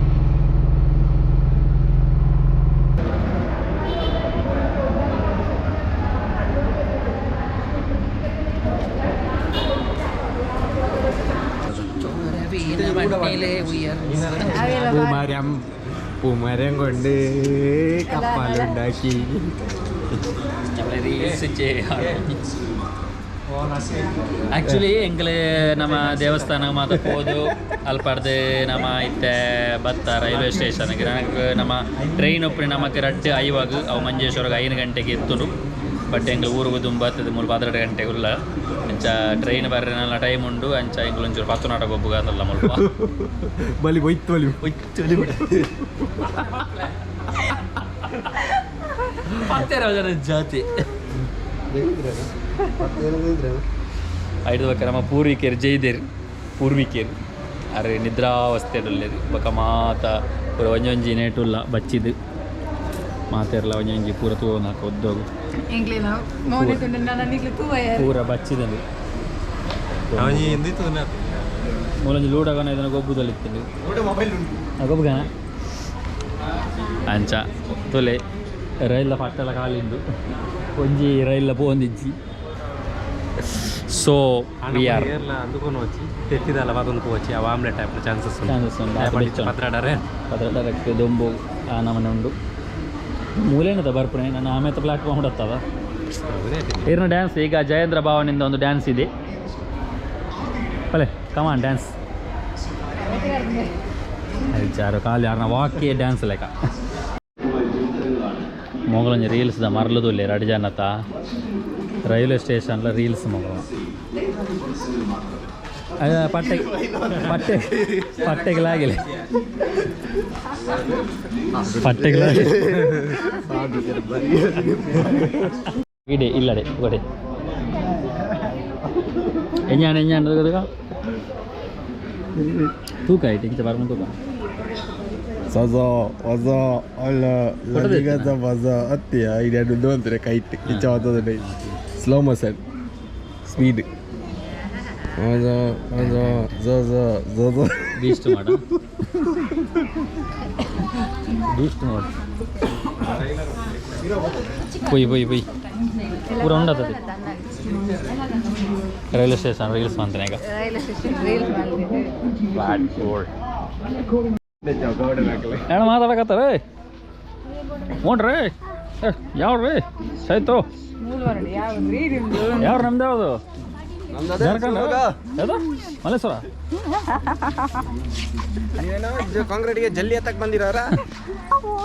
[SPEAKER 5] പൂമരം പൂമരം കൊണ്ട് കപ്പലുണ്ടാക്കി.
[SPEAKER 1] ಆ್ಯಕ್ಚುಲಿ ಎಂಗ್ಲೆ ನಮ್ಮ ದೇವಸ್ಥಾನ ಮಾತ್ರ ಹೋದು ಅಲ್ಪಡ್ದು ನಮ್ಮ ಇತ್ತೆ ಬತ್ತ ರೈಲ್ವೆ ಸ್ಟೇಷನ್ಗೆ ನನಗೆ ನಮ್ಮ ಟ್ರೈನ್ ಒಪ್ಪಿ ನಮಗೆ ರಡ್ಡು ಐವಾಗ ಅವು ಮಂಜೇಶ್ವರಗೆ 5 ಗಂಟೆಗೆ ಎತ್ತುನು. ಬಟ್ ಎಂಗ್ಲು ಊರಿಗೆ ದುಂಬ ಬರ್ತದೆ ಮೂರು 12 ಗಂಟೆಗೆ ಉಲ್ಲ ಅಂಚ ಟ್ರೈನ್ ಬರ್ರೆಲ್ಲ ಟೈಮ್ ಉಂಡು ಅಂಚ ಎಂಗ್ಲು ಒಂಚೂರು ಪತ್ತು ನಾಟಕ ಒಬ್ಬುಗಾದಲ್ಲ ಮುಲ್ಪ
[SPEAKER 5] ಬಲಿ ಒಯ್ತು ಬಲಿ
[SPEAKER 1] ಪತ್ತೆರ ಜಾತಿ ಐದು ಬಕ್ಕ ನಮ್ಮ ಪೂರ್ವಿಕರು ಜೈದೇರು ಪೂರ್ವಿಕರು ಅರೆ ನಿದ್ರಾವಸ್ಥೆಯಲ್ಲಿ ಬೊಕ ಮಾತ ಪೂರ ಒಂಜೊಂಜಿ ನೇಟುಲ್ಲ ಬಚ್ಚಿದು ಮಾತೆರ್ಲ ಒಂಜೊಂಜಿ ಪೂರ ತೂವನಾಕ ಒದ್ದೋಗು ಪೂರ ಬಚ್ಚಿದಲ್ಲಿ ಮೂಲೊಂಜಿ ಲೂಡಗನ ಇದನ್ನು ಗೊಬ್ಬುದಲ್ಲಿ ಇತ್ತು ಗೊಬ್ಬುಗನ ಅಂಚ ತೊಲೆ ರೈಲ ಪಟ್ಟಲ ಕಾಲಿಂದು ಒಂಜಿ ರೈಲ ಪೋಂದಿಜ್ಜಿ. So we are
[SPEAKER 8] అందుకొని వచ్చి తెచ్చిదాల వాదొంದು పోవచ్చు ఆ omelette type chances
[SPEAKER 1] chances ಉಂಟು.
[SPEAKER 8] ಪತ್ರಾಡರೆ
[SPEAKER 1] ಪತ್ರಡರಕ್ಕೆ ದೊಂಬು ಆ ನಮನೆ ಉಂಡು ಮೂಲೇನದ ಬರ್ಪುನೆ ನನ್ನ ಆಮೇತ ಪ್ಲಾಟ್ಫಾರ್ಮ್ ಉಡತ್ತದ. ಇರ್ನ ಡ್ಯಾನ್ಸ್ ಈಗ ಜಯೇಂದ್ರ ಭಾವನಿಂದ ಒಂದು ಡ್ಯಾನ್ಸ್ ಇದೆ. ಬಲೆ ಕಮಾನ್ ಡ್ಯಾನ್ಸ್. ವಿಚಾರ ಖಾಲಿ ಯಾರನ್ನ ವಾಕಿ ಡ್ಯಾನ್ಸ್ ಲೆಕ್ಕ. ಮೊಗಲೊಂಜಿ ರೀಲ್ಸ್ ದ ಮರ್ಲುದುಲ್ಲೆ ರಡ್ಡ್ ಜನತ ರೈಲ್ವೆ ಸ್ಟೇಷನ್ಲ ರೀಲ್ಸ್ ಮೊಗಲು. ಪಟ್ಟೆ ಪಟ್ಟೆ ಪಟ್ಟೆಗಳಾಗಿಲ್ಲ, ಪಟ್ಟೆಗಳಾಗಿಲ್ಲ. ಇಡೆ ಇಲ್ಲಡೆ ಕೊಡೆ. ಎಂಜಾಣ ಎಂಜಾಣ ತೂಕ ಆಯ್ತು ಇಂಚ ಬರ್ಮ ತೂಕ.
[SPEAKER 5] ಸಜಾ ವಜಾ ಅಲ್ಲ ಲಲಿಗದ ವಜಾ ಅತ್ತಿ ಐಡಿಯಾ ಅಂತಾರೆ ಕೈಟ್ ಇಚ್ಚ ವತ್ತದ. ಸ್ಲೋ ಮೋಷನ್ ಸ್ಪೀಡ್ ವಜಾ ವಜಾ ಜ ಜ ಜ.
[SPEAKER 1] ಬೀಸ್ಟ್ ಮಾಡ, ಬೀಸ್ಟ್ ಮಾಡು. ಪೊಯ್ ಪೊಯ್ ಪೊಯ್ ಪೂರ ಉಂಡತ್ತದೆ. ರೈಲ್ವೆ ಸ್ಟೇಷನ್ ರೀಲ್ಸ್ ಮಂತನೆ ಈಗ.
[SPEAKER 4] ರೈಲ್ವೆ ಸ್ಟೇಷನ್ ರೀಲ್ಸ್ ಮಾಡ್ತಿದ್ದೆ.
[SPEAKER 1] ಏನ ಮಾತಾಡಕತ್ತಾರೆ ನೋಡ್ರಿ. ಯಾವ್ರಿ ಸೈತು? ಯಾವ ನಮ್ದು? ಯಾವುದು? ಜಾರ್ಖಂಡ್ ಯಾವುದು? ಮಲ್ಲೇಶ್ವರ.
[SPEAKER 5] ಕಾಂಕ್ರೀಟ್ಗೆ ಜಲ್ಲಿ ಎತ್ತಕ್ಕೆ ಬಂದಿರೋರ?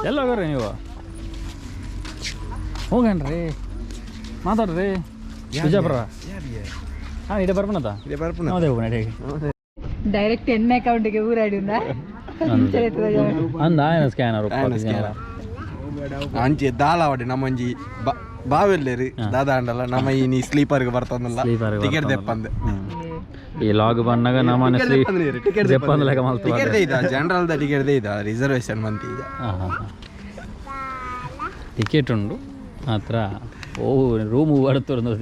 [SPEAKER 1] ಎಲ್ಲಿ ಹೋಗ್ರಿ ನೀವು? ಹೋಗನ್ರಿ, ಮಾತಾಡ್ರಿ. ಬಿಜಾಪುರ. ಹಾಂ, ಇಡೆ ಬರ್ಪಣದ.
[SPEAKER 5] ಇದೇ ಬರ್ಪುನ.
[SPEAKER 1] ಹೌದೇ, ಹೋಗೋಣ ಹೇಗೆ?
[SPEAKER 4] ಡೈರೆಕ್ಟ್ ಎಣ್ಣೆ ಅಕೌಂಟಿಗೆ ಊರಾಡಿಂದ.
[SPEAKER 1] ಅಂದ ಆಯನ ಸ್ಕ್ಯಾನರ್.
[SPEAKER 5] ಆಯನ scanner. ಅಂಚೆ ದಾಲ ಅವಡೆ ನಮ್ಮಂಜಿ ಬಾವೆಲ್ಲೇರಿ ದಾದಾ ಅಂಡಲ್ಲ ನಮ್ಮ ಈ ನೀ ಸ್ಲೀಪರ್ಗೆ ಬರ್ತಂದಲ್ಲ.
[SPEAKER 1] ಸ್ಲೀಪರ್.
[SPEAKER 5] ಟಿಕೆಟ್ ದೆಪ್ಪಂದೆ.
[SPEAKER 1] ಈ ಲಾಗ್ ಬಂದಾಗ ನಮ್ಮನೆ
[SPEAKER 5] ಟಿಕೆಟ್
[SPEAKER 1] ಜಪ್ಪಂದ ಲೆಕ್ಕ ಮಲ್ತು.
[SPEAKER 5] ಟಿಕೆಟ್ ಇದ, ಜನರಲ್ the ticket ಇದ, ರಿಸರ್ವೇಶನ್ ಮಂತಿ ಇದ.
[SPEAKER 1] ಹಾಂ ಹಾಂ ಹಾಂ, ಟಿಕೆಟ್ ಉಂಡು ಮಾತ್ರ. ಓ ರೂಮು ಬರ್ತುಂದು.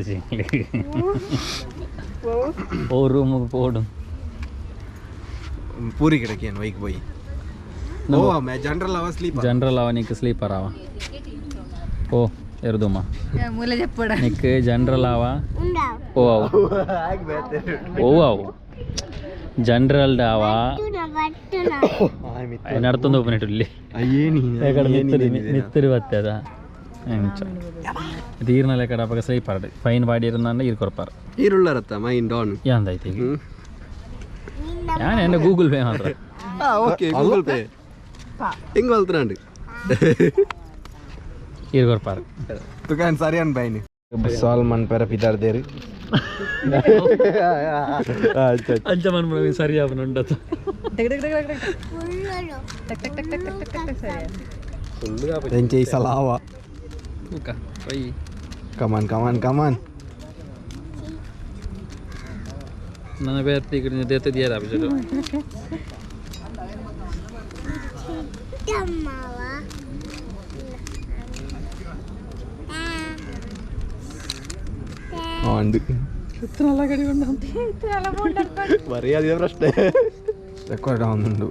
[SPEAKER 1] ಓ ರೂಮು ಪೋಡು.
[SPEAKER 5] ಪೂರಿ ಗಿಡಕ್ಕೆ ಏನು ವೈಕ್ ಬೋಯಿ ಓ ಮೇ ಜನರಲ್ ಅವ ಸ್ಲೀಪರ್?
[SPEAKER 1] ಜನರಲ್ ಅವ ನಿಕ್ ಸ್ಲೀಪರ್ ಅವ? ಓ ಎರ್ದುಮ್ಮ.
[SPEAKER 4] ಮೂಲೆ ಜಪ್ಪಡ.
[SPEAKER 1] ನಿಕ್ ಜನರಲ್ ಅವ?
[SPEAKER 3] ಉಂಡಾವ್.
[SPEAKER 1] ಓ ಅವು ಓ ಅವು ಜನರಲ್ ಅವ.
[SPEAKER 3] ಬಟ್ಟುನ ಬಟ್ಟುನ.
[SPEAKER 1] ನಡ್ತೊಂದು ಒಪ್ಪನೆಟ್ ಇಲ್ಲಿ.
[SPEAKER 5] ಅಯ್ಯೇನಿ.
[SPEAKER 1] ಮಿತ್ತರಿ ಮಿತ್ತರಿ ಬತ್ತದ ಅಂಚ ತೀರ್ನಲೆ ಕಡೆ ಅಪಗ ಸ್ಲೀಪರ್ ಫೈನ್ ಬಾಡಿ ಇರಂದ ಈರ್ ಕೊರ್ಪಾರ್.
[SPEAKER 5] ಈರುಳ್ಳರತ್ತ ಮೈನ್ ಡಾನ್.
[SPEAKER 1] ಯಾಂದಾಯ್ತು ಈಗ? ಯಾನ್ ಎನ್ನ ಗೂಗಲ್ ಪೇ ಮಾತ್ರ.
[SPEAKER 5] ಓಕೆ, ಗೂಗಲ್ ಪೇ ಹೆಂಗ್ ವಲ್ತ್ರಾಂಡ್?
[SPEAKER 1] ಈರ್ ಕೊರ್ಪಾರ್.
[SPEAKER 5] ತುಕಾನ್ ಸರಿ ಅನ್ ಬೈನಿ ಸಾಲ್ಮನ್ ಪೆರ ಪಿದಾರ್ದೇರು.
[SPEAKER 1] ಅಂಚ ಮನ್ಮುನ ಸರಿ ಅವನು ಉಂಡತ.
[SPEAKER 4] ಟಕ್ ಟಕ್ ಟಕ್ ಟಕ್.
[SPEAKER 3] ಫುಲ್ಲುಡು.
[SPEAKER 4] ಟಕ್ ಟಕ್ ಟಕ್ ಟಕ್ ಟಕ್ ಟಕ್ ಟಕ್ ಸರಿ.
[SPEAKER 5] ಎಂಚೆ ಈ ಸಲ ಅವ.
[SPEAKER 1] ತೂಕ ಪೈ.
[SPEAKER 5] ಕಮಾನ್ ಕಮಾನ್ ಕಮಾನ್.
[SPEAKER 1] ನನ್ನ ಬೇರೆ ಈ ಕಡೆ ದೇತ ದಿಯಾರ ಅಭಿಷೇಕ.
[SPEAKER 3] ತಮ್ಮವ.
[SPEAKER 5] ಅಂದು ಮರ್ಯಾದೆ ಪ್ರಶ್ನೆ ರೆಕಾರ್ಡ್ ಆವೊಂದುಂಡು.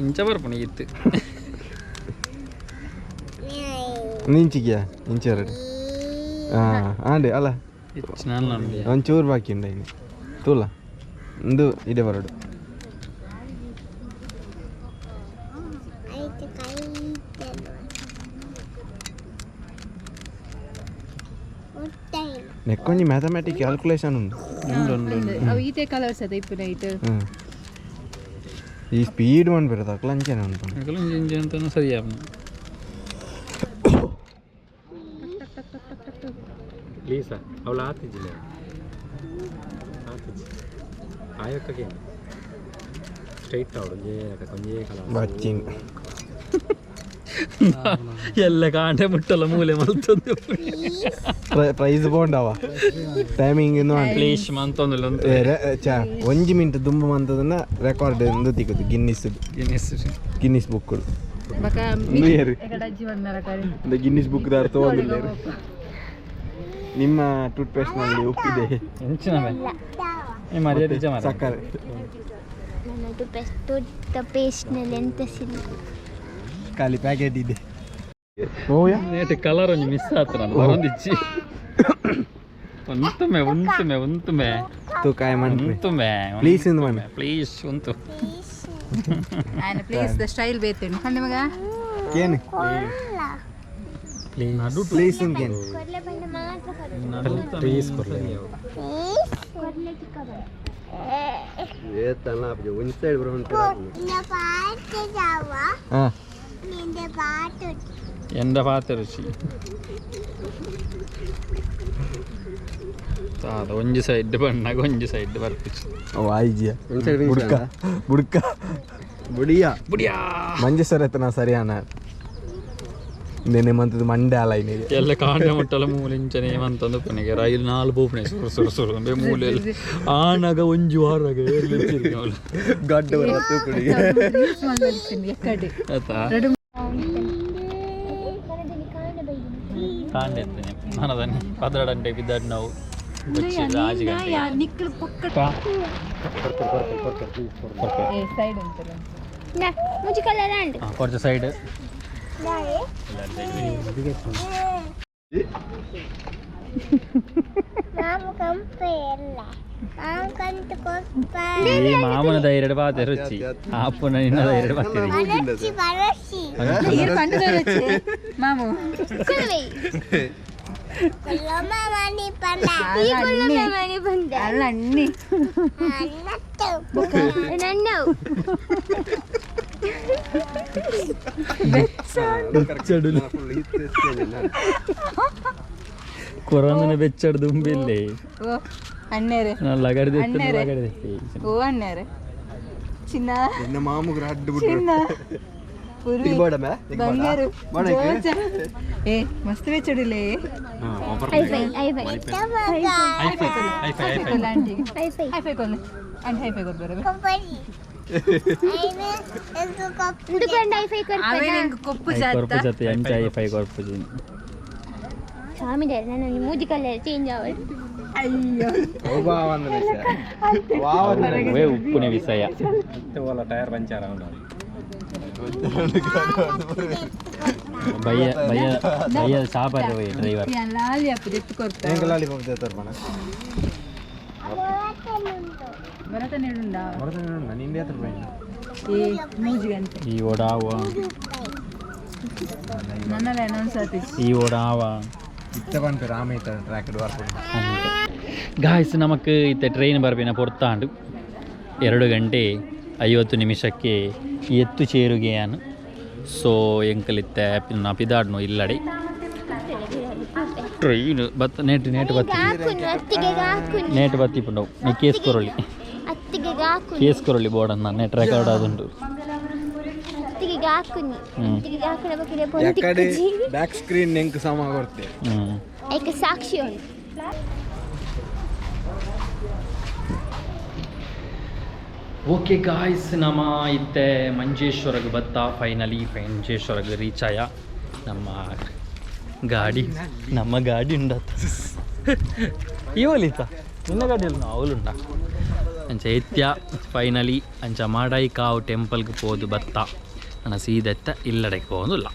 [SPEAKER 1] ಇಂಚ ಬರ್ಪುಣ ಇತ್ತು.
[SPEAKER 5] ನಿಂಚಿಗ್ಯಾ ಇಂಚ ಎರಡು ಹಾಂ ಆಂಡೆ ಅಲ್ಲ.
[SPEAKER 1] ನಾನು
[SPEAKER 5] ಒಂಚೂರು ಬಾಕಿ ಉಂಡು ಇನ್ನು ತೂಲ ಇಂದು ಇದೆ ಬರೋಡು.
[SPEAKER 3] ಆಯ್ತು ಕೈ. ಒಟ್ಟಾಯಿಲ್ಲ.
[SPEAKER 5] ನೆಕ್ಕೊಂಜಿ ಮ್ಯಾಥಮೆಟಿಕ್ ಕ್ಯಾಲ್ಕುಲೇಷನ್ ಉಂಡು.
[SPEAKER 4] ಅವು ಈತೆ ಕಲರ್ಸ್ ಅದ ಇಪ್ಪು ನೈಟ್.
[SPEAKER 5] ಹ್ಮ್. ಈ ಸ್ಪೀಡ್ ಮನ್ಪೆರ್ ಅಕ್ಲ ಅಂಚೆನೆ ಉಂಟು.
[SPEAKER 1] ಇಂಚ ಅಂತ ಸರಿ ಅವನು
[SPEAKER 8] ಲೀಸಾ ಅವಳು ಆತಿಜ್ಜಿಲ್ಲ, ಆತಿಜ್ಜಿ ಆಯೊಕ್ಕಗೆ ಸ್ಟ್ರೈಟ್ ಅವಳು ಒಂಜೇ ಲೆಕ್ಕ ಒಂಜೇ ಕಲ.
[SPEAKER 5] ಬಚ್ಚಿನ್.
[SPEAKER 1] ಎಲ್ಲ ಕಾಂಡೆ ಮುಟ್ಟಲ್ಲ ಮೂಲೆ ಮಲ್ತೊಂದು.
[SPEAKER 5] ಪ್ರೈಸ್ ಬೋಂಡವ ಟೈಮಿಂಗ್ ಇನ್ನು.
[SPEAKER 1] ಪ್ಲೀಸ್ ಮಂತೊಂದಿಲ್ಲ.
[SPEAKER 5] ಚಾ ಒಂಜಿ ಮಿಂಟ್ ದುಂಬು ಮಂತದನ್ನ ರೆಕಾರ್ಡ್ ಎಂದು ತಿಕ್ಕುದು ಗಿನ್ನಿಸ್ ಗಿನ್ನಿಸ್ ಬುಕ್.
[SPEAKER 4] ಬಕ.
[SPEAKER 5] ಏರು.
[SPEAKER 4] ಎಕಡ ಜೀವನ ನರಕಾರಿ.
[SPEAKER 5] ಗಿನ್ನಿಸ್ ಬುಕ್ ದಾರ್ಥ ಒಂದಿಲ್ಲ. ನಿಮ್ಮ ಟೂತ್ ಪೇಸ್ಟ್ ನಲ್ಲಿ ಉಪ್ಪಿದೆ.
[SPEAKER 1] ಎಂಚಿನ ಮರ್ಯಾದೆ ಮಾರ.
[SPEAKER 5] ಸಕ್ಕರೆ.
[SPEAKER 3] ನನ್ನದು ಬೆಸ್ಟ್ ಪೇಸ್ಟ್ನಲ್ಲಿ ಎಂತ ಸಿಲ್ಲ.
[SPEAKER 5] ಖಾಲಿ ಪ್ಯಾಕೆಟ್ ಇದೆ ಓಯಾ.
[SPEAKER 1] ನೇಟ್ ಕಲರ್ ಒಂಜಿ ಮಿಸ್ ಆತ ನಾನು ಬರೊಂದಿಚ್ಚಿ. ಉಂತುಮೆ ಉಂತುಮೆ ಉಂತುಮೆ.
[SPEAKER 5] ತೂಕಾಯ ಮನ್ಪೆ.
[SPEAKER 1] ಉಂತುಮೆ.
[SPEAKER 5] ಪ್ಲೀಸ್ ಇಂದು ಮನ್ಪೆ.
[SPEAKER 1] ಪ್ಲೀಸ್ ಉಂತು.
[SPEAKER 4] ಆ್ಯಂಡ್ ಪ್ಲೀಸ್ the style ಬೇತೇನು ಕಂಡೆ ಮಗ.
[SPEAKER 5] ಏನು?
[SPEAKER 3] ಕೊಲ್ಲ.
[SPEAKER 5] ಪ್ಲೀಸ್ ಉಂಕೇನು.
[SPEAKER 3] ಕೊರ್ಲೆ ಬಣ್ಣ ಮಾತ್ರ ಕೊರ್ಲೆ.
[SPEAKER 8] ಪ್ಲೀಸ್ ಕೊರ್ಲೆ.
[SPEAKER 3] ಪ್ಲೀಸ್ ಕೊರ್ಲೆ ಚಿಕ್ಕ ಬಣ್ಣ.
[SPEAKER 5] ಒಂದ್ ಸೈಡ್ ಬರೋ.
[SPEAKER 3] ನಿನ್ನ ಪಾಟ್ ಜಾವ.
[SPEAKER 5] ಹಾಂ.
[SPEAKER 3] ನಿಂದ ಪಾಟ್.
[SPEAKER 1] ಎಂದ ಪಾತೆ ರುಚಿ ದಾದ ಒಂಜಿ ಸೈಡ್ ಬಣ್ಣಗ ಒಂಜಿ ಸೈಡ್ ಬರ್ಪಿಚು.
[SPEAKER 5] ಓ ಆಯ್ಜಿಯ ಬುಡ್ಕ ಬುಡ್ಕ ಬುಡಿಯಾ.
[SPEAKER 1] ಬುಡಿಯಾ.
[SPEAKER 5] ಮಂಜೇಶ್ವರ ಎತ್ತನ ಸರಿಯಾನ ನೆನೆ ಮಂತದ ಮಂಡೆ ಅಲ್ಲ ಇನ್ನಿಗೆ.
[SPEAKER 1] ಎಲ್ಲ ಕಾಂಡ ಮುಟ್ಟಲ ಮೂಲಿಂಚನೆ ಮಂತಂದು ಪುನೆಗೆ ರೈಲ್ ನಾಲ್ ಪೋಪುನೆ ಸುರು ಸುರು ಸುರು ಅಂಬೆ ಮೂಲೆಯಲ್ಲಿ ಆನಗ ಒಂಜಿ ವಾರಗ
[SPEAKER 5] ಗಡ್ಡ ಬರತ್ತು ಕುಡಿಗೆ.
[SPEAKER 4] ರೀಲ್ಸ್ ಮಾಡ್ತೀನಿ ಎಕ್ಕಡೆ.
[SPEAKER 1] ಆತಾ.
[SPEAKER 3] ಕಾಣ ಬೈದಿನಿ.
[SPEAKER 1] ಕಾಂಡ ಎತ್ತನೆ ಮನದನ್ನಿ ಪದರಡಂಟೆ ಬಿದ್ದಾಡ್ ನಾವು ಬಚ್ಚಿ ರಾಜಿ ಗಂಟೆ.
[SPEAKER 4] ನಿಕ್ಕಲು ಪಕ್ಕ ಸೈಡ್ ಉಂಟಲ್ಲ.
[SPEAKER 3] ನಾ ಮುಜಿ ಕಲರ್ ಅಂಡ್
[SPEAKER 1] ಆ, ಕೊರ್ಚ ಸೈಡ್.
[SPEAKER 3] ದಾಯೆ? ಮಾಮ ಕಂಪೆ ಎಲ್ಲ ಮಾಮ ಕಂತು ಕೊಪ್ಪ.
[SPEAKER 1] ಈ ಮಾಮನ ಧೈರ್ಯ ಬಾತೆ ರುಚಿ ಅಪ್ಪನ ನಿನ್ನ ಧೈರ್ಯ ಬಾತೆ.
[SPEAKER 3] ಬರಸಿ ಬರಸಿ.
[SPEAKER 4] ನೀರು ಕಂಡು ಮಾಮು.
[SPEAKER 3] ಕುಲ್ವೆ ಕುಲ್ಲಮ್ಮ ಮನಿ ಪಂಡ ಈ ಕುಲ್ಲಮ್ಮ ಮನಿ ಬಂದ.
[SPEAKER 4] ಅಲ್ಲ ಅಣ್ಣಿ.
[SPEAKER 3] ಅನ್ನತ್ತು ನನ್ನ.
[SPEAKER 1] ಕೊರೋನ ಬೆಚ್ಚಡ್ ದುಂಬಿಲ್ಲೆ.
[SPEAKER 4] ಓ ಅಣ್ಣೇರೆ.
[SPEAKER 1] ಲಗಡ್ದೆ.
[SPEAKER 4] ಅಣ್ಣೇರೆ.
[SPEAKER 1] ಲಗಡ್ದೆ.
[SPEAKER 4] ಓ ಅಣ್ಣೇರೆ ಚಿನ್ನ.
[SPEAKER 5] ಎನ್ನ ಮಾಮುಗ್ ರಡ್ಡು ಬಿಟ್ರು.
[SPEAKER 4] ಚಿನ್ನ ಪುರ್ವಿ. ಬಂಗಾರು ಜೋಜ. ಏ ಮಸ್ತ್ ವೆಚ್ಚಡಿಲೇ.
[SPEAKER 3] I five I five.
[SPEAKER 1] Hi fi hi fi hi fi.
[SPEAKER 4] ಕೊಲ್ಲ ಆಂಟಿಗೆ.
[SPEAKER 3] I five.
[SPEAKER 4] Hi fi ಕೊಲ್ಲ ಆಂಟಿ, ಹೈಫೈ ಕೊಡ್ಬಾರ.
[SPEAKER 3] ಕೊಬ್ಬರಿ ಉಂಡುಕೊಂಡು ಐಫೈ.
[SPEAKER 4] ಅವೇ.
[SPEAKER 3] ಕೊರ್ಪನ.
[SPEAKER 4] ನಿಂಗೆ ಕೊಪ್ಪು
[SPEAKER 1] ಕೊರ್ಪು
[SPEAKER 4] ಜಾತ.
[SPEAKER 1] ಜೊತೆ ಅಂಚ ಐಫೈ ಕೊರ್ಪು ಜಿ.
[SPEAKER 3] ಸ್ವಾಮಿ ನನ್ನ ಮೂಜಿ ಕಲರ್ ಚೇಂಜ್ ಅವಳು.
[SPEAKER 4] ಅಯ್ಯೋ.
[SPEAKER 1] ಅವೇ ಉಪ್ಪುನ ವಿಷಯ.
[SPEAKER 8] ಟೈರ್ ಪಂಚರ್ ಆವೊಂಡು.
[SPEAKER 1] ಬಯ್ಯ ಬಯ್ಯ ಬಯ್ಯ ಸಾಪಾರ ಡ್ರೈವರ್.
[SPEAKER 4] ಲಾಲಿ ಅಪ್ಪು ಎತ್ತು ಕೊರ್ತ. ಭರತನೇಡುಂಡ. ಏ ಮೂಜಿ ಗಂಟೆ.
[SPEAKER 1] ಈ ಓಡಾವ.
[SPEAKER 4] ನನ್ನೆಲ್ಲ ಅನೌನ್ಸ್ ಆತಿ.
[SPEAKER 1] ಈ ಓಡಾವ.
[SPEAKER 5] ಇತ್ತ ಪನ್ಪೆ ರಾಮ ಟ್ರ್ಯಾಕ್ ಬರ್ಪುಂಡು.
[SPEAKER 1] ಗಾಯ್ಸ್, ನಮಕ್ ಇತ್ತ ಟ್ರೈನ್ ಬರ್ಪಿನ ಪೊರ್ತಾಂಡು. 2 ಗಂಟೆ 50 ನಿಮಿಷಕ್ಕೆ ಎತ್ತು ಚೇರುಗೆಯಾನು. ಸೊ ಎಂಕಲಿತ್ತೆ ನಾ ಪಿದಾಡ್ನು ಇಲ್ಲಡೆ ಟ್ರೈನ್ ಬತ್ ನೇಟ್ ನೇಟ್ ಬತ್ತಿ.
[SPEAKER 3] ಹಾಕುನು ಅತ್ತಿಗೆ ಹಾಕುನು.
[SPEAKER 1] ನೇಟ್ ಬತ್ತಿ ಪುಂಡವು ನೀ ಕೇಸ್ ಕೊರೊಳ್ಳಿ.
[SPEAKER 3] ಅತ್ತಿಗೆ ಹಾಕುನು.
[SPEAKER 1] ಕೇಸ್ ಕೊರೊಳ್ಳಿ ಬೋರ್ಡನ್ನ ನೆಟ್ ರೆಕಾರ್ಡ್ ಆದುಂಡು.
[SPEAKER 3] ಅತ್ತಿಗೆ ಹಾಕುನಿ. ಅತ್ತಿಗೆ ಹಾಕುನ ಬಗ್ಗೆ.
[SPEAKER 5] ಎಕ್ಕಡೆ ಬ್ಯಾಕ್ ಸ್ಕ್ರೀನ್ ಎಂಕ್ ಸಮ ಕೊಡ್ತೆ.
[SPEAKER 1] ಹ್ಞೂ.
[SPEAKER 3] ಐಕ ಸಾಕ್ಷಿ ಉಂಟು.
[SPEAKER 1] ಓಕೆ ಗಾಯ್ಸ್, ನಮ್ಮ ಇತ್ತೆ ಮಂಜೇಶ್ವರಗೆ ಬತ್ತ. ಫೈನಲಿ ಮಂಜೇಶ್ವರಗೆ ರೀಚ್ ಆಯ. ನಮ್ಮ ಗಾಡಿ, ನಮ್ಮ ಗಾಡಿ ಉಂಡತ್ತ ಇವಲಿತ್ತ ನಿನ್ನ ಗಾಡಿ ಅಲ್ಲ ಅವಲುಂಡ ಅಂಚ ಎತ್ಯ. ಫೈನಲಿ ಅಂಚ ಮಾಡಾಯಿ ಕಾವು ಟೆಂಪಲ್ಗೆ ಪೋದು ಬತ್ತ. ನನ್ನ ಸೀದೆತ್ತ ಇಲ್ಲಡೆಗೆ ಹೋಗೋದಿಲ್ಲ.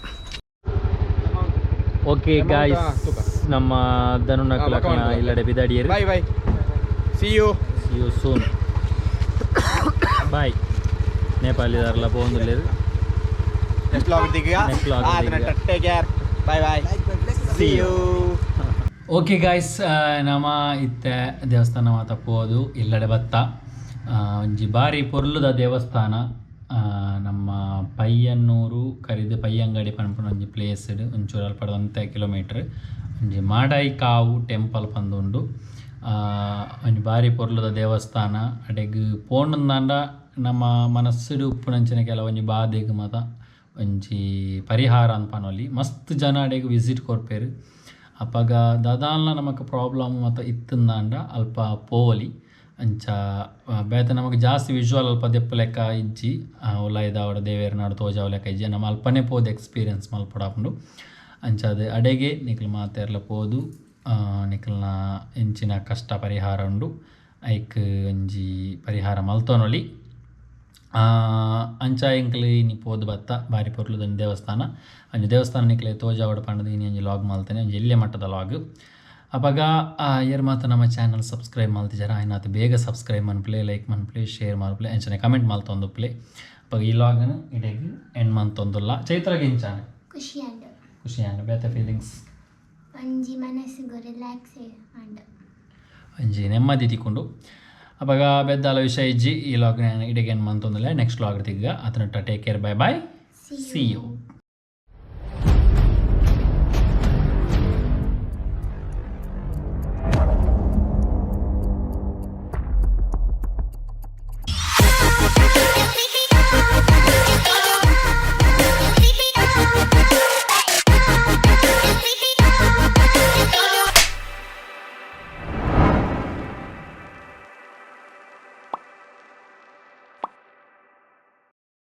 [SPEAKER 1] ಓಕೆ ಗಾಯ್ಸ್, ನಮ್ಮ ಧನುನಕಲಕನ ಇಲ್ಲಡೆ ಬಿದಾಡಿಯರು.
[SPEAKER 5] Bye bye, see you.
[SPEAKER 1] See you soon, bye. ನೇಪಾಳಿದಾರಲ್ಲ ಪೋಂದುಲ್ಲೇರು.
[SPEAKER 5] Next vlog ದಿಗ.
[SPEAKER 1] Next vlog ದಿಗ.
[SPEAKER 5] Take care, bye bye, see you.
[SPEAKER 1] Okay guys, ನಮ ಇತ್ತೆ ದೇವಸ್ಥಾನ ಮಾತ ಪೋದು ಇಲ್ಲಡೆ ಬತ್ತ. ಒಂಜಿ ಬಾರಿ ಪೊರ್ಲುದ ದೇವಸ್ಥಾನ. ನಮ್ಮ ಪಯ್ಯನ್ನೂರು ಕರಿದು ಪಯ್ಯಂಗಡಿ ಪನ್ಪುನ ಒಂಜಿ ಪ್ಲೇಸ್ ಒಂಚೂರು ಅಲ್ಪಡ್ ಒಂತೆ ಕಿಲೋಮೀಟ್ರ್ ಒಂಜಿ ಮಾಡಾಯಿ ಕಾವು ಟೆಂಪಲ್ ಪಂದುಂಡು. ಒಂಜಿ ಬಾರಿ ಪೊರ್ಲುದ ದೇವಸ್ಥಾನ. ಅಡೆಗ್ ಪೋಂಡುಂದಾಂಡ ನಮ್ಮ ಮನಸ್ಸುಡು ಉಪ್ಪುನಂಚಿನ ಕೆಲವೊಂಜಿ ಬಾಧೆಗ್ ಮಾತ ಒಂಜಿ ಪರಿಹಾರ ಅನ್ಪನೊಲಿ. ಮಸ್ತ್ ಜನ ಅಡೆಗ್ ವಿಸಿಟ್ ಕೊರ್ಪೆರ್. ಅಪಗ ದಾದಾಲ್ನ ನಮಕ್ ಪ್ರಾಬ್ಲಮ್ ಮತ್ತು ಇತ್ತಂದಾಂಡ ಅಲ್ಪ ಪೋವಲಿ. ಅಂಚ ಬೇತೆ ನಮಗೆ ಜಾಸ್ತಿ ವಿಜುವಲ್ ಅಲ್ಪ ದೆಪ್ಪು ಲೆಕ್ಕ ಇಜ್ಜಿ. ಉಲಾಯಿದಾವಡ ದೇವೇರ್ ನಾಡು ತೋಜಾವ ಲೆಕ್ಕ ಇಜ್ಜಿ. ನಮ್ಮ ಅಲ್ಪನೇ ಪೋದು ಎಕ್ಸ್ಪೀರಿಯನ್ಸ್ ಮಲ್ಪಡಾಪುಂಡು. ಅಂಚ ಅದು ಅಡೆಗೆ ನಿಕ್ಲು ಮಾತೆರ್ಲ ಪೋದು ನಿಕಲ್ನ ಎಂಚಿನ ಕಷ್ಟ ಪರಿಹಾರ ಉಂಡು ಐಕ್ ಒಂಜಿ ಪರಿಹಾರ ಮಲ್ತೊನೊಲಿ. ಅಂಚ ಎಂಕ್ಲು ಇನಿ ಪೋದು ಬತ್ತ. ಬಾರಿ ಪೊರ್ಲುದ ಒಂಜಿ ದೇವಸ್ಥಾನ. ಒಂಜಿ ದೇವಸ್ಥಾನ ನಿಕ್ಲೆ ತೋಜಾವಡ್ ಪಂಡದು ಇನಿ ಒಂಜಿ ಲಾಗ್ ಮಲ್ತೇನೆ, ಒಂಜಿ ಎಲ್ಯ ಮಟ್ಟದ ಲಾಗ್. ಅಪಗ ಏರ್ ಮಾತ ನಮ್ಮ ಚಾನಲ್ ಸಬ್ಸ್ಕ್ರೈಬ್ ಮಲ್ತಿಜಾರ ಆಯ್ನಾತ್ ಬೇಗ ಸಬ್ಸ್ಕ್ರೈಬ್ ಮನ್ಪ್ಲೆ, ಲೈಕ್ ಮನ್ಪ್ಲೆ, ಶೇರ್ ಮನ್ಪ್ಲೆ, ಅಂಚನೆ ಕಮೆಂಟ್ ಮಲ್ತೊಂದುಪ್ಲೆ. ಅಪಗ ಈ ಲಾಗನ್ ಇಡೆಗ್ ಎಂಡ್ ಮಂತೊಂದುಲ್ಲ. ಚೈತ್ರಗೆ ಇಂಚಾನೆ.
[SPEAKER 3] ಖುಷಿ ಆಂಡು.
[SPEAKER 1] ಖುಷಿ ಆಂಡ್. ಬೇತೆ ಫೀಲಿಂಗ್ಸ್?
[SPEAKER 3] ಒಂಜಿ ಮನಸ್ಸಿಗೆ ರಿಲ್ಯಾಕ್ಸ್ ಆಂಡ್.
[SPEAKER 1] ಒಂಜಿ ನೆಮ್ಮದಿ ತಿಕ್ಕೊಂಡು. ಅಪಗ ಬೆದ್ದಾಲ ವಿಷಯ ಇಜ್ಜಿ. ಈ ವ್ಲಾಗ್ ಇಡೆಗೆ ಏನು ಮಂತೊಂದಿಲ್ಲ. ನೆಕ್ಸ್ಟ್ ವ್ಲಾಗ್ ತಿಕ್ಕ. ಅತನಟ್ಟ take care, bye bye, see you.